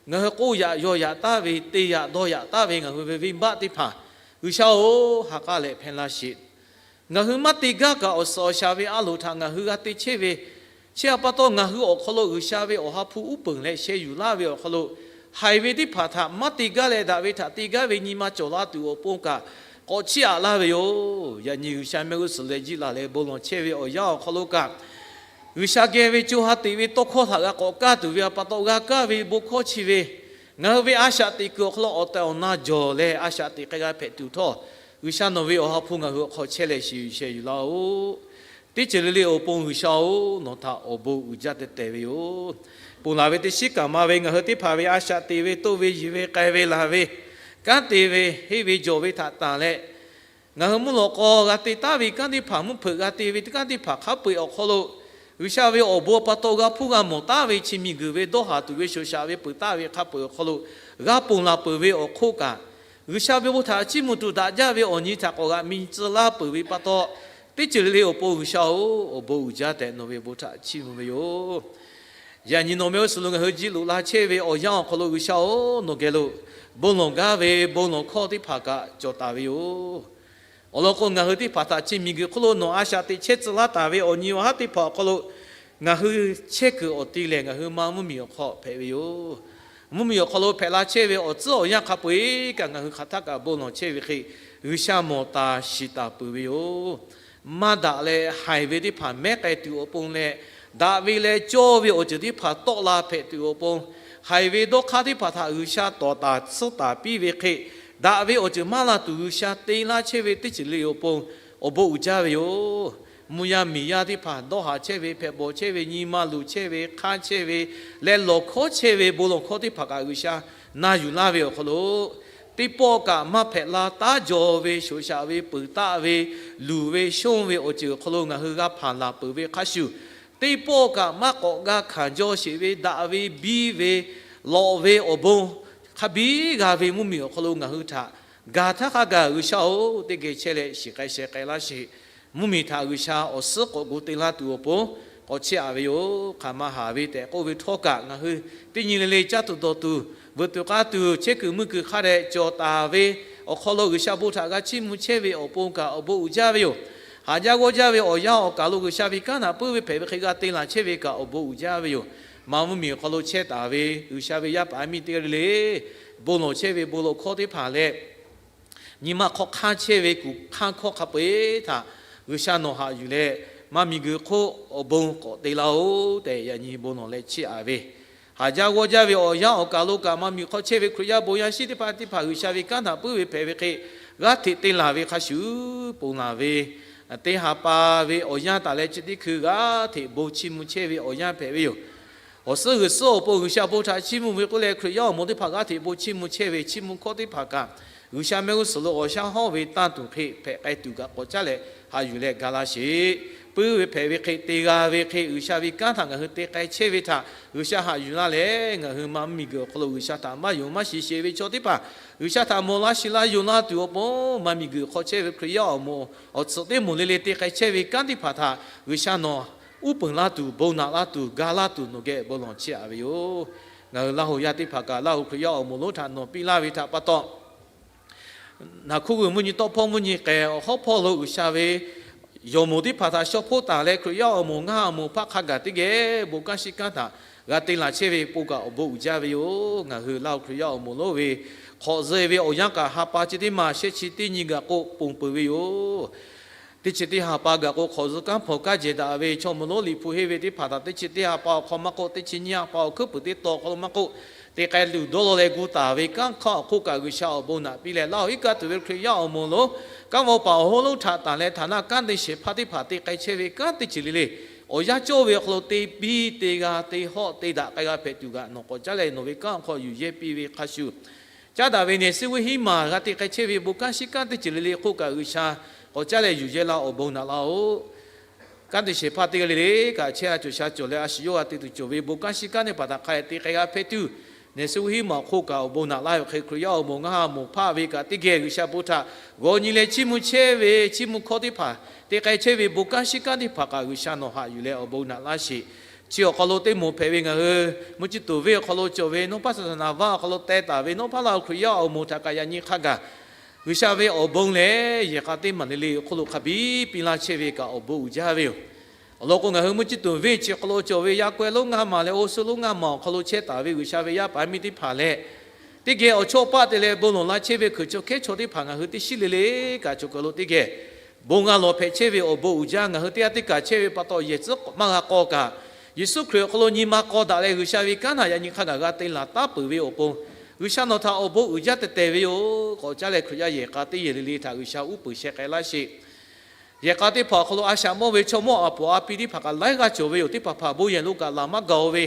Ngaˬ hui k'oˆ yaꞈ yaw yaꞈ taˍ ve, te yaꞈ dawˇ yaꞈ taˍ ve ngaˬ hui ve venˇbaˆ teˇ hpaˍ G'uiˬsha-oˬ, ha k'aˉ leh hpehˇ laˇ sheˍ. Ngaˬ hui maˇ te gaˇ kaꞈ awˬ suhˍ awˬ shaˍ ve a loˍ htaꞈ ngaˬ hui g'a te chehˇ ve, chi htaꞈ pa taw ngaˬ hui awˬ hk'aw lo G'uiˬsha ve awˬ ha hpu uˉ peunˍ leh sheh yuˬ laˇ ve awˬ hk'aw lo, haiˬ ve teˇ hpaˍ htaꞈ maˇ te gaˇ leh daꞈ ve htaꞈ te gaˇ ve nyi ma cawˬ la tuˬ awˬ pon kaꞈ k'awꞈ chiˇ aꞈ laˇ ve yoˬ. Yaꞈ nyi G'uiˬsha mehˆ g'uˇ suhˍ leh jiˆ laˬ leh bon lawˬ chehˇ ve awˬ yanˇ awˬ hk'aw lo kaꞈ, G'uiˬsha geh ve co ha teꞈ ve tawˇ hkawˇ htaꞈ g'a k'awꞈ kaˇ tuˬ ve pa taw g'a kaˇ ve bon hkawˇ chi ve, ngaˬ hui ve a shaꞈ teꞈ kuiˬ awˬ hk'aw lo awˬ tehˬ awˬ na jawˬ leh a shaꞈ teꞈ k'ai g'a hpehꞈ tuˬ htawˇ, G'uiˬsha nawˬ ve awˬ ha hpu ngaˬ hui awˬ hk'aw chehˇ leh shiˍ yuˬ sheh yuˬ laˇ-oˬ. Teˇ ceuˬ le le awˬ pon G'uiˬsha-oˬ, nawˬ htaꞈ awˬ bon uiˍ jaˇ teh tehˍ ve yoˬ. Ponˬ laˬ ve teˇ shiˉ kaꞈ ma ve ngaˬ hui teˇ hpaˍ ve a shaꞈ teꞈ ve, toˇ ve, yiˬ ve, k'ai ve, laˬ ve, kanˉ te ve, henˇ ve, jawˬ ve htaꞈ tanˬ leh, ngaˬ hui mvuhˇ lawꞈ k'aw g'a te taˉ ve kanˉ teˇ hpaˍ, mvuhˇ hpeuꞈ g'a te ve kanˉ teˇ hpaˍ hk'a peu-eˬ awˬ hk'aw lo, G'uiˬsha ve awˬ bon pa taw g'a hpuˇ g'a mawˬ taˉ ve chi miˬguiˬ ve dawˇ haˍ tuˬ ve shoˍ shaꞈ ve peuˬ taˍ ve hk'a peu-eˬ awˬ hk'aw lo g'a ponˬ laˬ peuˬ ve awˬ hk'oˆ kaꞈ, G'uiˬsha ve bon htaꞈ chiˇ mvuh tuˬ daꞈ jaˇ ve awˬ nyi htaꞈ k'awꞈ g'aꞈ mi tcuh laˇ peuˬ ve pa taw, teˇ ceuˬ le le awˬ pon G'uiˬsha-oˬ, awˬ bon uiˍ jaˇ tehꞈ nawˬ ve bon htaꞈ chiˇ mvuh ve yoˬ. Yaꞈ nyi nawˬ mehˆ g'uˇ suhˍ lo ngaˬ hui jiˆ loꞈ la chehˇ ve awˬ yanˇ awˬ hk'aw lo G'uiˬsha-oˬ, nawˬ geh lo bon lawˬ gaˇ ve bon lawˬ hkawˇ teˇ hpaˍ kaꞈ cawˬ taˍ ve yoˬ. Awˬ lawn k'o, ngaˬ hui teˇ hpaˍ htaꞈ chi miˬguiˬ hk'oˆ lo nawˬ a shaꞈ teꞈ chehˇ tcuh laˇ taˍ ve awˬ nyi awˬ haˉ teˇ hpaˍ awˬ hk'aw lo ngaˬ hui chehˇ kuiˬ awˬ ti lehˬ, ngaˬ hui ma mvuhˇmiˬ awˬ hk'aw hpehꞈ ve yoˬ. Mvuhˇmiˬ awˬ hk'aw lo hpehꞈ la chehˇ ve awˬ tcuhˉ awˬ yanˇ hk'a peu-eˬ kaꞈ ngaˬ hui hk'aˬ htaˇ kaꞈ bon lawˬ chehˇ ve hk'e, G'uiˬsha mawˬ taˍ shiˍ taˍ peuˬ ve yoˬ. Maˇ daꞈ leh haiˬ ve teˇ hpaˍ mehˉ k'ai tuˬ awˬ pon leh, daꞈ ve leh cawˇ ve awˬ ceuˬ teˇ hpaˍ tawˆ la hpehꞈ tuˬ awˬ pon, haiˬ ve dawˇ hk'aˇ teˇ hpaˍ htaꞈ G'uiˬsha tawˍ taˍ tsuhˇ taˍ piˇ ve hk'e, daꞈ ve awˬ ceuˬ maˇ la tuˬ G'uiˬsha te laˇ chehˇ ve teˇ ceuˬ le awˬ pon awˬ bon uiˍ jaˇ ve yoˬ. Mvuhˇ yaˇ miˬ yaˇ teˇ hpaˍ dawˇ haˍ chehˇ ve, hpehꞈ bawˬ chehˇ ve, nyi ma luˬ chehˇ ve, hk'anˇ chehˇ ve leh lawˬ hkawˉ chehˇ ve bon lawˬ hkawˇ teˇ hpaˍ kaꞈ G'uiˬsha na yuˬ laˇ ve awˬ hk'aw lo, teˇ pawˆ kaꞈ maˇ hpehꞈ la taˉ jaw ve shoˍ shaꞈ ve peuˬ taˆ ve, luˬ ve shonˇ ve awˬ ceuˬ awˬ hk'aw lo ngaˬ hui g'a hpanˍ laˬ peuˬ ve hk'a shuˍ, teˇ pawˆ kaꞈ maˇ k'awꞈ g'a hkanˍ jaw sheˍ ve daꞈ ve biˇ ve lawꞈ ve awˬ bon hk'a biˇ g'a ve mvuhˇmiˬ awˬ hk'aw lo ngaˬ hui htaꞈ gaˬ htaˇ hk'a gaˬ G'uiˬsha-oˬ, teˇ geh chehˇ leh shiˍ k'ai sheh k'ai laˇ sheˍ. Mvuhˇmiˬ htaꞈ G'uiˬsha awˬ suhˉ k'awꞈ gu te laˇ tuˬ awˬ pon k'awꞈ chiˇ aꞈ ve yoˬ. Hk'aˬ ma haˍ ve tehꞈ k'oˆ ve htawˇ kaꞈ, ngaˬ hui teˇ nyi le le caˇ tuˬ dawˬ tuˬ, veuꞈ tuˬ k'aˇ tuˬ, chehˇ kuiˬ mui kuiˬ hk'a dehꞈ cawˬ taˍ ve awˬ hk'aw lo G'uiˬsha bon htaꞈ g'a chiˇ mvuh chehˇ ve awˬ pon kaꞈ awˬ bon uiˍ jaˇ ve yoˬ. Haˍ jaˇ g'awˇ jaˇ ve awˬ yanˇ awˬ kaˬ lo G'uiˬsha ve kanˉ htaꞈ puiˉ ve hpehꞈ ve hk'e g'a te laˬ chehˇ ve kaꞈ awˬ bon uiˍ jaˇ ve yoˬ. Ma mvuhˇmiˬ awˬ hk'aw lo chehˇ taˍ ve G'uiˬsha ve yaˇ paˍ yaˇ miˇ teˇ g'aˇ le le, bon lawˬ chehˇ ve bon lawˬ hkawˇ teˇ hpaˍ leh, nyi ma hk'aw hk'anˇ chehˇ ve kuˬ hk'anˇ hkawˇ hk'a peu-eˬ htaꞈ G'uiˬsha nawˬ haꞈ yuˬ leh, maˇ miˬguiˬ hk'oˆ awˬ bon k'awꞈ te laˇ-oˬ tehꞈ yaꞈ nyi bon lawˬ leh chiˇ aꞈ ve, haˍ jaˇ g'awˇ jaˇ ve awˬ yanˇ awˬ kaˬ lo kaꞈ maˇ miˬ hk'aw chehˇ ve Hkriꞈ yaˇ bon yaˇ shinˉ teˇ hpaˍ teˇ hpaˍ G'uiˬsha ve kanˉ htaꞈ puiˉ ve hpehꞈ ve hk'e g'aˇ hteꞈ te laˬ ve hk'a shuˍ, ponˬ laˬ ve teˇ ha pa ve awˬ yanˇ taˍ leh chi teˇ hkui g'aˇ hteꞈ bon chiˇ mvuh chehˇ ve awˬ yanˇ hpehꞈ ve yoˬ. Awˬ suhˉ g'uiˬ suhˉ awˬ pon G'uiˬsha bon htaꞈ chiˇ mvuh ve k'oˆ leh, Hkriꞈ yaˇ awˬ moˍ teˇ hpaˍ g'aˇ hteꞈ bon chiˇ mvuh chehˇ ve chiˇ mvuh hkawˇ teˇ hpaˍ kaꞈ, G'uiˬsha mehˆ g'uˇ suhˍ lo awˬ shaˉ hawˉ ve tanˇ tuˬ hk'e hpehꞈ k'ai tuˬ kaꞈ k'awꞈ caˉ leh haꞈ yuˬ leh ga laˇ sheˍ. Puiˉ ve hpehꞈ ve hk'e te g'a ve hk'e G'uiˬsha ve kanˉ htaꞈ ngaˬ hui te k'ai chehˇ ve htaꞈ G'uiˬsha haꞈ yuˬ laˇ leh, ngaˬ hui ma mvuhˇmiˬ guiˬ awˬ hk'aw lo G'uiˬsha htaꞈ maˇ yonˍ maˇ shiˍ sheˍ ve chaw teˇ hpaˍ G'uiˬsha htaꞈ mawˬ la shiˍ la yonˍ la tuˬ awˬ pon, ma miˬguiˬ hk'aw chehˇ ve Hkriꞈ yaˇ awˬ moˍ awˬ tsuhꞈ teˇ moˍ le le te k'ai chehˇ ve kanˉ teˇ hpaˍ htaꞈ G'uiˬsha nawˬ uˉ peunˍ laˇ tuˬ, bon naꞈ laˇ tuˬ, ga laˇ tuˬ nawˬ geh bon lawˬ chiˇ aꞈ ve yoˬ. Ngaˬ hui Laˇ huˍ yaˇ teˇ hpaˍ kaꞈ Laˇ huˍ Hkriꞈ yaˇ awˬ moˍ lonˉ htaꞈ nawˬ piˇ laˇ ve htaꞈ pa taw, naˬ hkuˇ g'uiˬ mvuhˇ nyi tawˆ hpawˇ mvuhˇ nyi k'ehˬ awˬ hawˉ hpawˇ lo G'uiˬsha ve yawˬ moˍ teˇ hpaˍ htaꞈ shaw hpoˆ taˍ leh, Hkriꞈ yaˇ awˬ moˍ ngaˇ awˬ moˍ hpaˆ hk'a gaˬ teˇ geh bon kanˉ shiˉ kanˉ htaꞈ g'a te laˬ chehˇ ve bon kaꞈ awˬ bon uiˍ jaˇ ve yoˬ. Ngaˬ hui Laˇ huˍ Hkriꞈ yaˇ awˬ moˍ lonˉ ve hk'awꞈ zuhˆ ve awˬ yanˇ kaꞈ ha pa chi teˇ maˬ shehˆ chi teˇ nyi gaˬ k'o ponˬ peuˬ ve yoˬ. Teˇ chi teˇ ha pa gaˬ k'o, hk'awꞈ zuhˆ kanˉ hpawnˬ kaˇ jehˬ daꞈ ve chaw moˍ lonˉ Liꞈ hpu henˇ ve teˇ hpaˍ htaꞈ teˇ chi teˇ ha pa awˬ hk'aw maˇ k'oˆ, teˇ chi nyiˇ ha pa awˬ hkuiˉ puiˍ teˇ taw awˬ hk'aw lo maˇ k'oˆ, te k'ai luˬ dawˇ law leh gu taˍ ve kanˉ hk'aˇ awˬ hk'oˆ kaꞈ G'uiˬsha awˬ bon naꞈ piˇ leh, Laˇ huˍ iˉ kaˆ tuˬ ve Hkriꞈ yaˇ awˬ moˍ lonˉ kanˉ vawˇ paˍ awˬ hoˉ lonˉ htaꞈ tanˬ leh htaˍ naˆ kanˉ te shehˍ hpaˇ teˇ hpaˍ te k'ai chehˇ ve kanˉ teˇ ceuˬ le le awˬ yanˇ cawˇ ve awˬ hk'aw lo te biˇ te g'a te hawˆ te daꞈ k'ai g'a hpehꞈ tuˬ kaꞈ nawˬ k'awꞈ caˉ leh nawˬ ve kanˉ awˬ hk'aw yuˬ yehˇ piˇ ve hk'a shuˍ, caˉ daꞈ ve nehˬ suh ve hiˉ maˬ g'a te k'ai chehˇ ve bon kanˉ shiˉ kanˉ teˇ ceuˬ le le hk'oˆ kaꞈ G'uiˬsha k'awꞈ caˉ leh yuˬ yehˇ laˇ awˬ bon naꞈ laˇ-oˬ. Kanˉ te shehˍ hpaˇ teˇ g'aˇ le le kaꞈ chehˇ a cawˬ sha cawˬ leh a shu yawˇ g'a te tuˬ cawˬ ve bon kanˉ shiˉ kanˉ teˇ hpaˍ htaꞈ hk'a dehꞈ te k'ai g'a hpehꞈ tuˬ, nehˬ suh ve hiˉ maˬ awˬ hk'oˆ kaꞈ awˬ bon naꞈ laˇ ve hk'e Hkriꞈ yaˇ awˬ moˍ ngaˇ ha moˍ hpaˆ ve kaꞈ teˇ geh G'uiˬsha bon htaꞈ g'aw nyi leh chiˇ mvuh chehˇ ve chiˇ mvuh hkawˇ teˇ hpaˍ te k'ai chehˇ ve bon kanˉ shiˉ kanˉ teˇ hpaˍ kaꞈ G'uiˬsha nawˬ haꞈ yuˬ leh awˬ bon naꞈ laˇ sheˍ. Chi awˬ hk'aw lo teˇ moˍ hpehꞈ ve ngaˬ hui mvuhˇ ciˇ tuˬ venˇ awˬ hk'aw lo cawˬ ve Nawˇ hpaˇ Saˍsaˍnaˍ vaˇ awˬ hk'aw lo teh taˍ ve Nawˇ hpaˇ Laˇ huˍ Hkriꞈ yaˇ awˬ moˍ htaꞈ kaꞈ yaꞈ nyi hk'a gaˬ G'uiˬsha ve awˬ bon lehˬ, yehˬ k'a teˇ maˬ le le awˬ hk'oˆ lo hk'a biˇ piˇ laˇ chehˇ ve kaꞈ awˬ bon uiˍ jaˇ ve yoˬ. Awˬ lawn k'o, ngaˬ hui mvuhˇ ciˇ tuˬ venˇ chi hk'aw lo cawˬ ve yaˇ k'awehˇ lonˉ ngaˇ maˬ leh oˇ suhˉ lonˉ ngaˇ maˬ awˬ hk'aw lo chehˇ taˍ ve G'uiˬsha ve yaˇ paˍ yaˇ miˇ teˇ hpaˍ leh, teˇ geh awˬ chawˇ paˆ te leh bon lawˬ la chehˇ ve Hkriꞈ chaw hkehˉ chaw teˇ hpaˍ ngaˬ hui teˇ shiˉ le le kaꞈ cawˬ kaˬ lo teˇ geh bon g'a lawˬ hpehꞈ chehˇ ve awˬ bon uiˍ jaˇ. Ngaˬ hui teˇ g'aˇ teˇ kaˬ chehˇ ve pa taw, yehˬ tcuhˉ maˇ g'a k'aw kaꞈ, Yeˍsuˆ Hkriꞈ awˬ hk'aw lo nyi ma k'aw daꞈ leh G'uiˬsha ve kanˉ htaꞈ yaꞈ nyi hk'a gaˬ g'a te laˬ taˉ peuˬ ve awˬ pon, G'uiˬsha nawˬ htaꞈ awˬ bon uiˍ jaˇ tehꞈ tehˬ ve yoˬ. K'awꞈ caˉ leh Hkriꞈ yaˇ yehˬ k'a teˇ yehˬ le le htaꞈ G'uiˬsha uˉ peunˍ sheh k'ai laˇ sheˍ. Yehˬ k'a teˇ hpaˍ awˬ hk'aw lo a shaꞈ mawˇ ve chaw mawˇ a poˍ a pi teˇ hpaˍ kaꞈ laiˉ g'aˇ cawˬ ve yoˬ. Teˇ hpaˍ hpaˍ bon yehˬ lo kaꞈ laˬ maˇ gaˬ-o ve,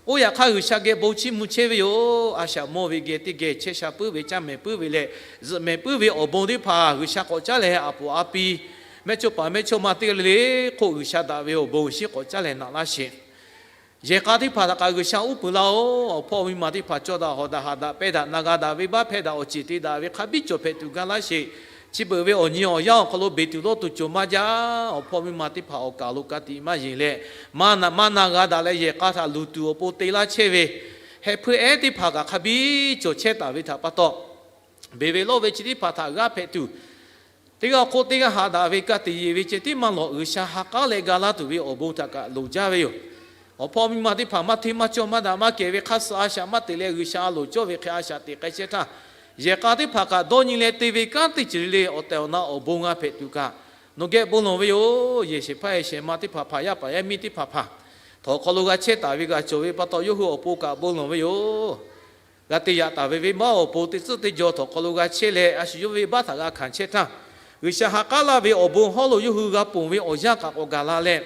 oˇ yaꞈ hk'aˇ G'uiˬsha geh bon chiˇ mvuh chehˇ ve yoˬ. A shaꞈ mawˇ ve geh teˇ geh chehˇ sha puiˉ ve, caˇ mehˍ puiˉ ve leh zuhꞈ mehˍ puiˉ ve awˬ bon teˇ hpaˍ G'uiˬsha k'awꞈ caˉ leh a poˍ a pi, mehˇchawˇ paˍ mehˇchawˇma teˇ g'aˇ le le hk'oˆ G'uiˬsha daꞈ ve awˬ bon awˬ shinˉ k'awꞈ caˉ leh naꞈ laˇ sheˍ. Yehˬ k'a teˇ hpaˍ htaꞈ kaꞈ G'uiˬsha uˉ peunˍ laˇ-oˬ. Awˬ hpawˇ miˇ ma teˇ hpaˍ cawˇ daꞈ hawˍ daꞈ haꞈ daꞈ pehˇ daꞈ na g'a daꞈ ve baˆ hpehˇ daꞈ awˬ ceˬ te daꞈ ve hk'a biˇ cawˬ hpehꞈ tuˬ ga laˇ sheˍ. Chi beuꞈ ve awˬ nyi awˬ yanˇ awˬ hk'aw lo beˬ tuˬ lawˇ tuˬ cawˬ maˇ jaˇ. Awˬ hpawˇ miˇ ma teˇ hpaˍ awˬ kaˍ lo ka tiꞈ maˇ yeˬ leh, maˇ na maˇ na g'a daꞈ leh yehˬ k'a htaꞈ luˬ tuˬ awˬ pon te laˇ chehˇ ve, heh hpeuˇ ehˉ teˇ hpaˍ kaꞈ hk'a biˇ cawˬ chehˇ taˍ ve htaꞈ pa taw, beˬ ve lawˇ ve chi teˇ hpaˍ htaꞈ g'aˇ hpehꞈ tuˬ, teˇ g'aˇ hk'oˆ teˇ g'aˇ haꞈ daꞈ ve ka tiꞈ yeˬ ve ceh tiˉ maˇ lawˬ, G'uiˬsha ha k'aˉ leh ga laˇ tuˬ ve awˬ bon htaꞈ kaꞈ loˍ jaˇ ve yoˬ. Awˬ hpawˇ miˇ ma teˇ hpaˍ maˇ hteˇ maˇ cawˇ maˇ daꞈ maˇ kehˬ ve hk'aˇ suh a shaꞈ maˇ teꞈ leh G'uiˬsha a loˍ cawˇ ve hk'e a shaꞈ teꞈ k'ai chehˇ htaˇ, yehˬ k'a teˇ hpaˍ kaꞈ dawˇ nyi leh te ve kanˉ teˇ ceuˬ le le awˬ tehˬ awˬ na awˬ bon g'a hpehꞈ tuˬ kaꞈ nawˬ geh bon lawˬ ve yoˬ. Yehˬ shehˍ hpaˇ yehˬ shehˍ ma teˇ hpaˍ hpaˍ yaˇ paˍ yaˇ miˇ teˇ hpaˍ hpaˍ htawnˍ hk'aw lo g'a chehˇ taˍ ve g'a cawˬ ve pa taw, yawˇ hui awˬ pon kaꞈ bon lawˬ ve yoˬ. G'a te yaꞈ taˍ ve venˇbaˆ awˬ pon teˇ tcuhˉ teˇ jaw htawnˍ hk'aw lo g'a chehˇ leh, a shu yawˇ ve venˇbaˆ htaꞈ g'a hkanˍ chehˇ htaˇ, G'uiˬsha ha k'aˉ laˇ ve awˬ bon hawˉ lo yawˇ hui g'a ponˬ ve awˬ yanˇ kaꞈ k'awꞈ gaˬ la leh,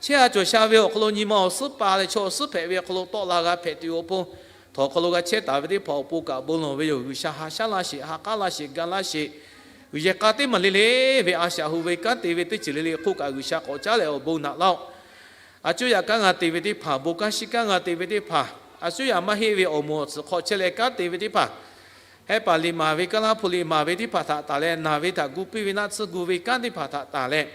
chehˇ a cawˬ sha ve awˬ hk'aw lo nyi ma awˬ suhˉ pa leh chaw awˬ suhˉ hpehꞈ ve awˬ hk'aw lo tawˆ la g'a hpehꞈ tuˬ awˬ pon, htawnˍ hk'aw lo g'a chehˇ taˍ ve teˇ hpaˍ awˬ pon kaꞈ bon lawˬ ve yoˬ. G'uiˬsha ha shaˉ laˇ sheˍ, ha k'aˉ laˇ sheˍ, ga laˇ sheˍ. Yehˬ k'a teˇ maˬ le le ve a shaꞈ hu ve kanˉ te ve teˇ ceuˬ le le hk'oˆ kaꞈ G'uiˬsha k'awꞈ caˉ leh awˬ bon naꞈ laˇ-oˆ. A cuˇ yaꞈ kanˉ g'a te ve teˇ hpaˍ, bon kanˉ shiˉ kanˉ g'a te ve teˇ hpaˍ, a cuˇ yaꞈ maˇ heˆ ve awˬ moˍ awˬ tsuhꞈ hk'aw chehˇ leh kanˉ te ve teˇ hpaˍ, hehˉ paˍ liꞈ maˍ ve, kaˇ laˇ hpu liꞈ maˍ ve teˇ hpaˍ htaꞈ tanˬ leh, naˬ ve htaꞈ gu piˇ ve naˆ tsuhˇ gu ve kanˉ teˇ hpaˍ htaꞈ tanˬ leh,